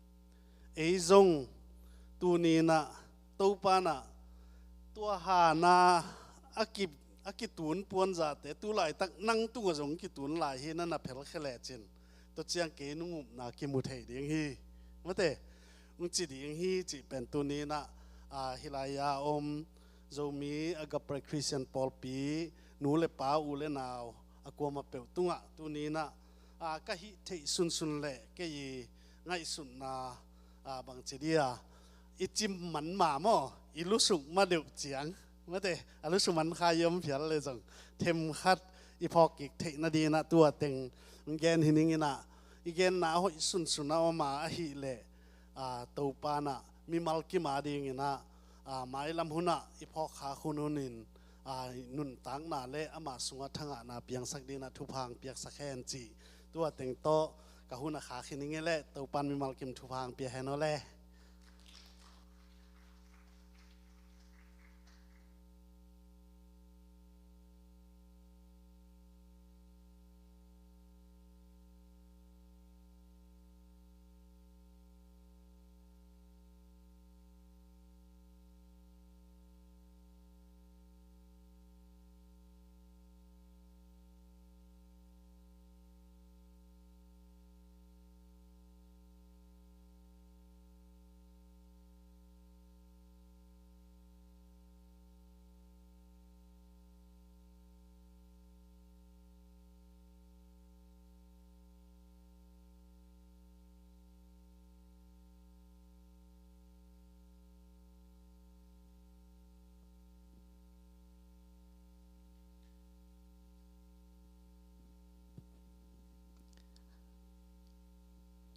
ei zong tuni inah Topa inah tua hana a ki, a kitun puanzate tu laitak nang tungah zong kitun lai hi, na na phelkhia lecin, tua ciang kei nong upna kimu thei ding hi, mate, hong ci ding hi cih pen tuni inah, a, hih lai-a om Zomi Agape Christian Pawlpi nu le pa, u le nau, a kuamah peuh tungah tuni inah, a, ka hih theih sunsun le kei i ngaihsutna, a, bangci dia, i cim man ma maw, i lusuk ma deuh ciang, mate, a lusuk man kha i om phial le zong, themkhat i phawk kik theih nading inah tua teng gen hi ning inah, i genna a hoih sunsun a om a ahih leh, a, Topa inah mimal kim a ding inah, a, mailam hunah i phawk khak hun hunin, a, nuntakna le ama sungah thangahna piangsak ding inah thupha hong piaksak hen cih tua teng tawh ka hun a khak hi ning e le, Topa in mimal kim thupha hong pia hen aw le.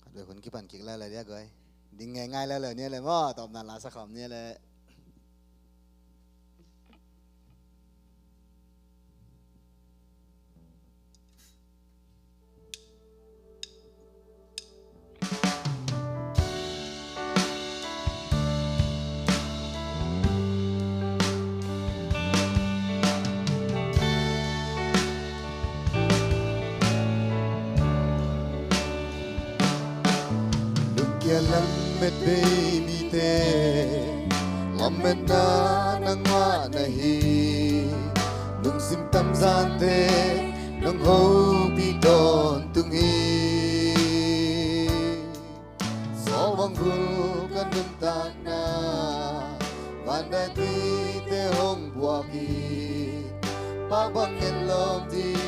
Khat vei hun kipan kik lai lai dia guai. Ding ngeingai lai lai nia le maw, tawpna la sa khawm nia le. Lungkia lamet bei mite, lametna nangmah na hi. Lungsim tamzante nong hopih tawntung hi. Sawlwang bul ka nuntakna, vandaituite hong buak hi. Pak bang ngen lawm ding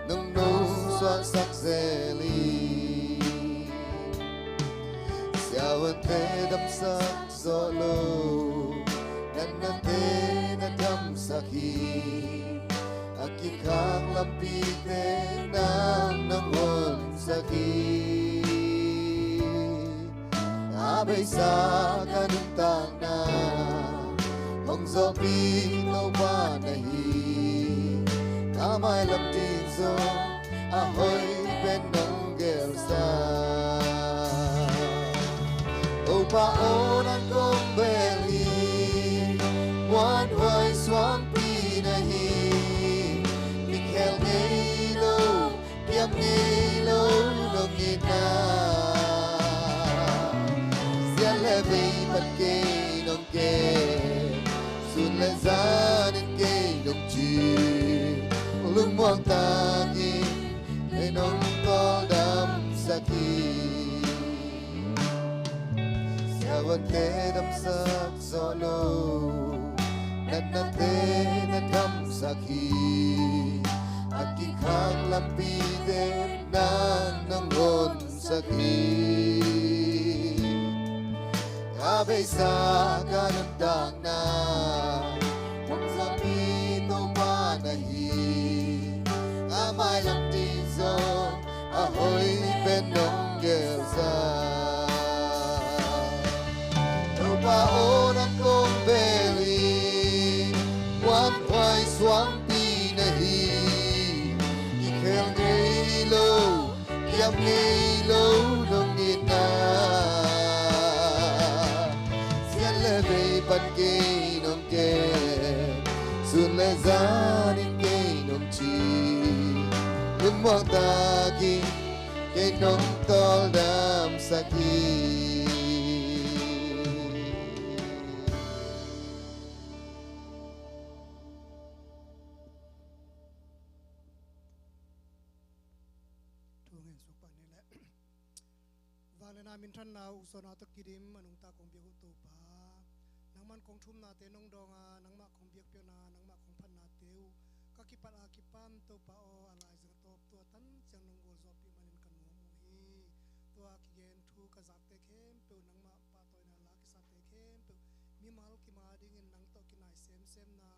nong nungsuahsak zel hi. Siavuante damsak zawh lo, natnate na thamsak hi. A kikhak lampite nang nong honsak hi. A beisa ka nuntakna hong zawhpih Topa na hi. Ka mailam ding zong a hoih pen nong gelsa. Topa aw, nang kong bel hi, muanhuai suangpi na hi. Mikhel ngei lo, piam ngei lo nong itna. Sial le vei pan kei nong kem, sun le zan in kei nong cih. Lungmuang takin kei nong tawldamsak hi. Vante damsak zawh lo, natnate na damsak hi. A kikhak lampite nang nong honsak hi. A beisa ka nuntakna, hong zawhpih Topa na hi. A mailam ding zong a hoih pen nong gelsa. Topa aw, nang kong bel hi, muanhuai suangpi na hi. Kikhel ngei lo, kiam ngei lo nong itna. Sian le vei pan kei nong kem, sun le zan in kei nong cih, lungmuang takin kei nong tawldamsak hi. Thu ngen suk pah ni leh. Vangliatna minthanna uksuahna tawh kidim a nungta kong biak uh Topa, nangman kong thumnate nong dawng a, nangmah kong biakpiakna, nangmah kong phatnate uh ka kipat a kipam Topa aw, a laizang a tawp tua tan ciang nong gualzawhpih manin ka nuam uh hi. Tua kigen thu ka zakte khempeuh nangmah pahtawina la kisate khempeuh mimal kim a dingin nang tawh kinai semsemna,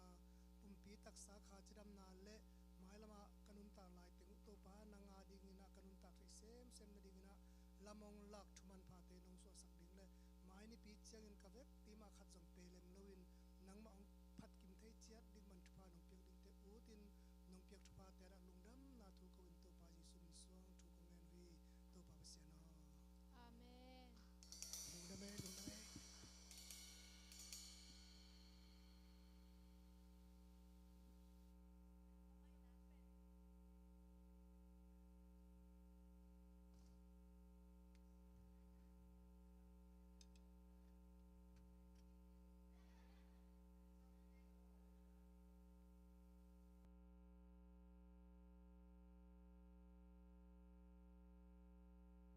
pumpi taksa kha cidamna le mailamah ka nuntak laiteng uh Topa, nang a dingin ah ka nuntak theih semsem nadingin ah lam hong lak thu manphate nong suahsak ding le mai nipi ciangin ka vekpi mah khat zong pelem loin nangmah hong phatkim thei ciat ding man thupha nong piak dingte utin, nong piak thuphate ah lungdamna thu ko in Topa Jesuh min suang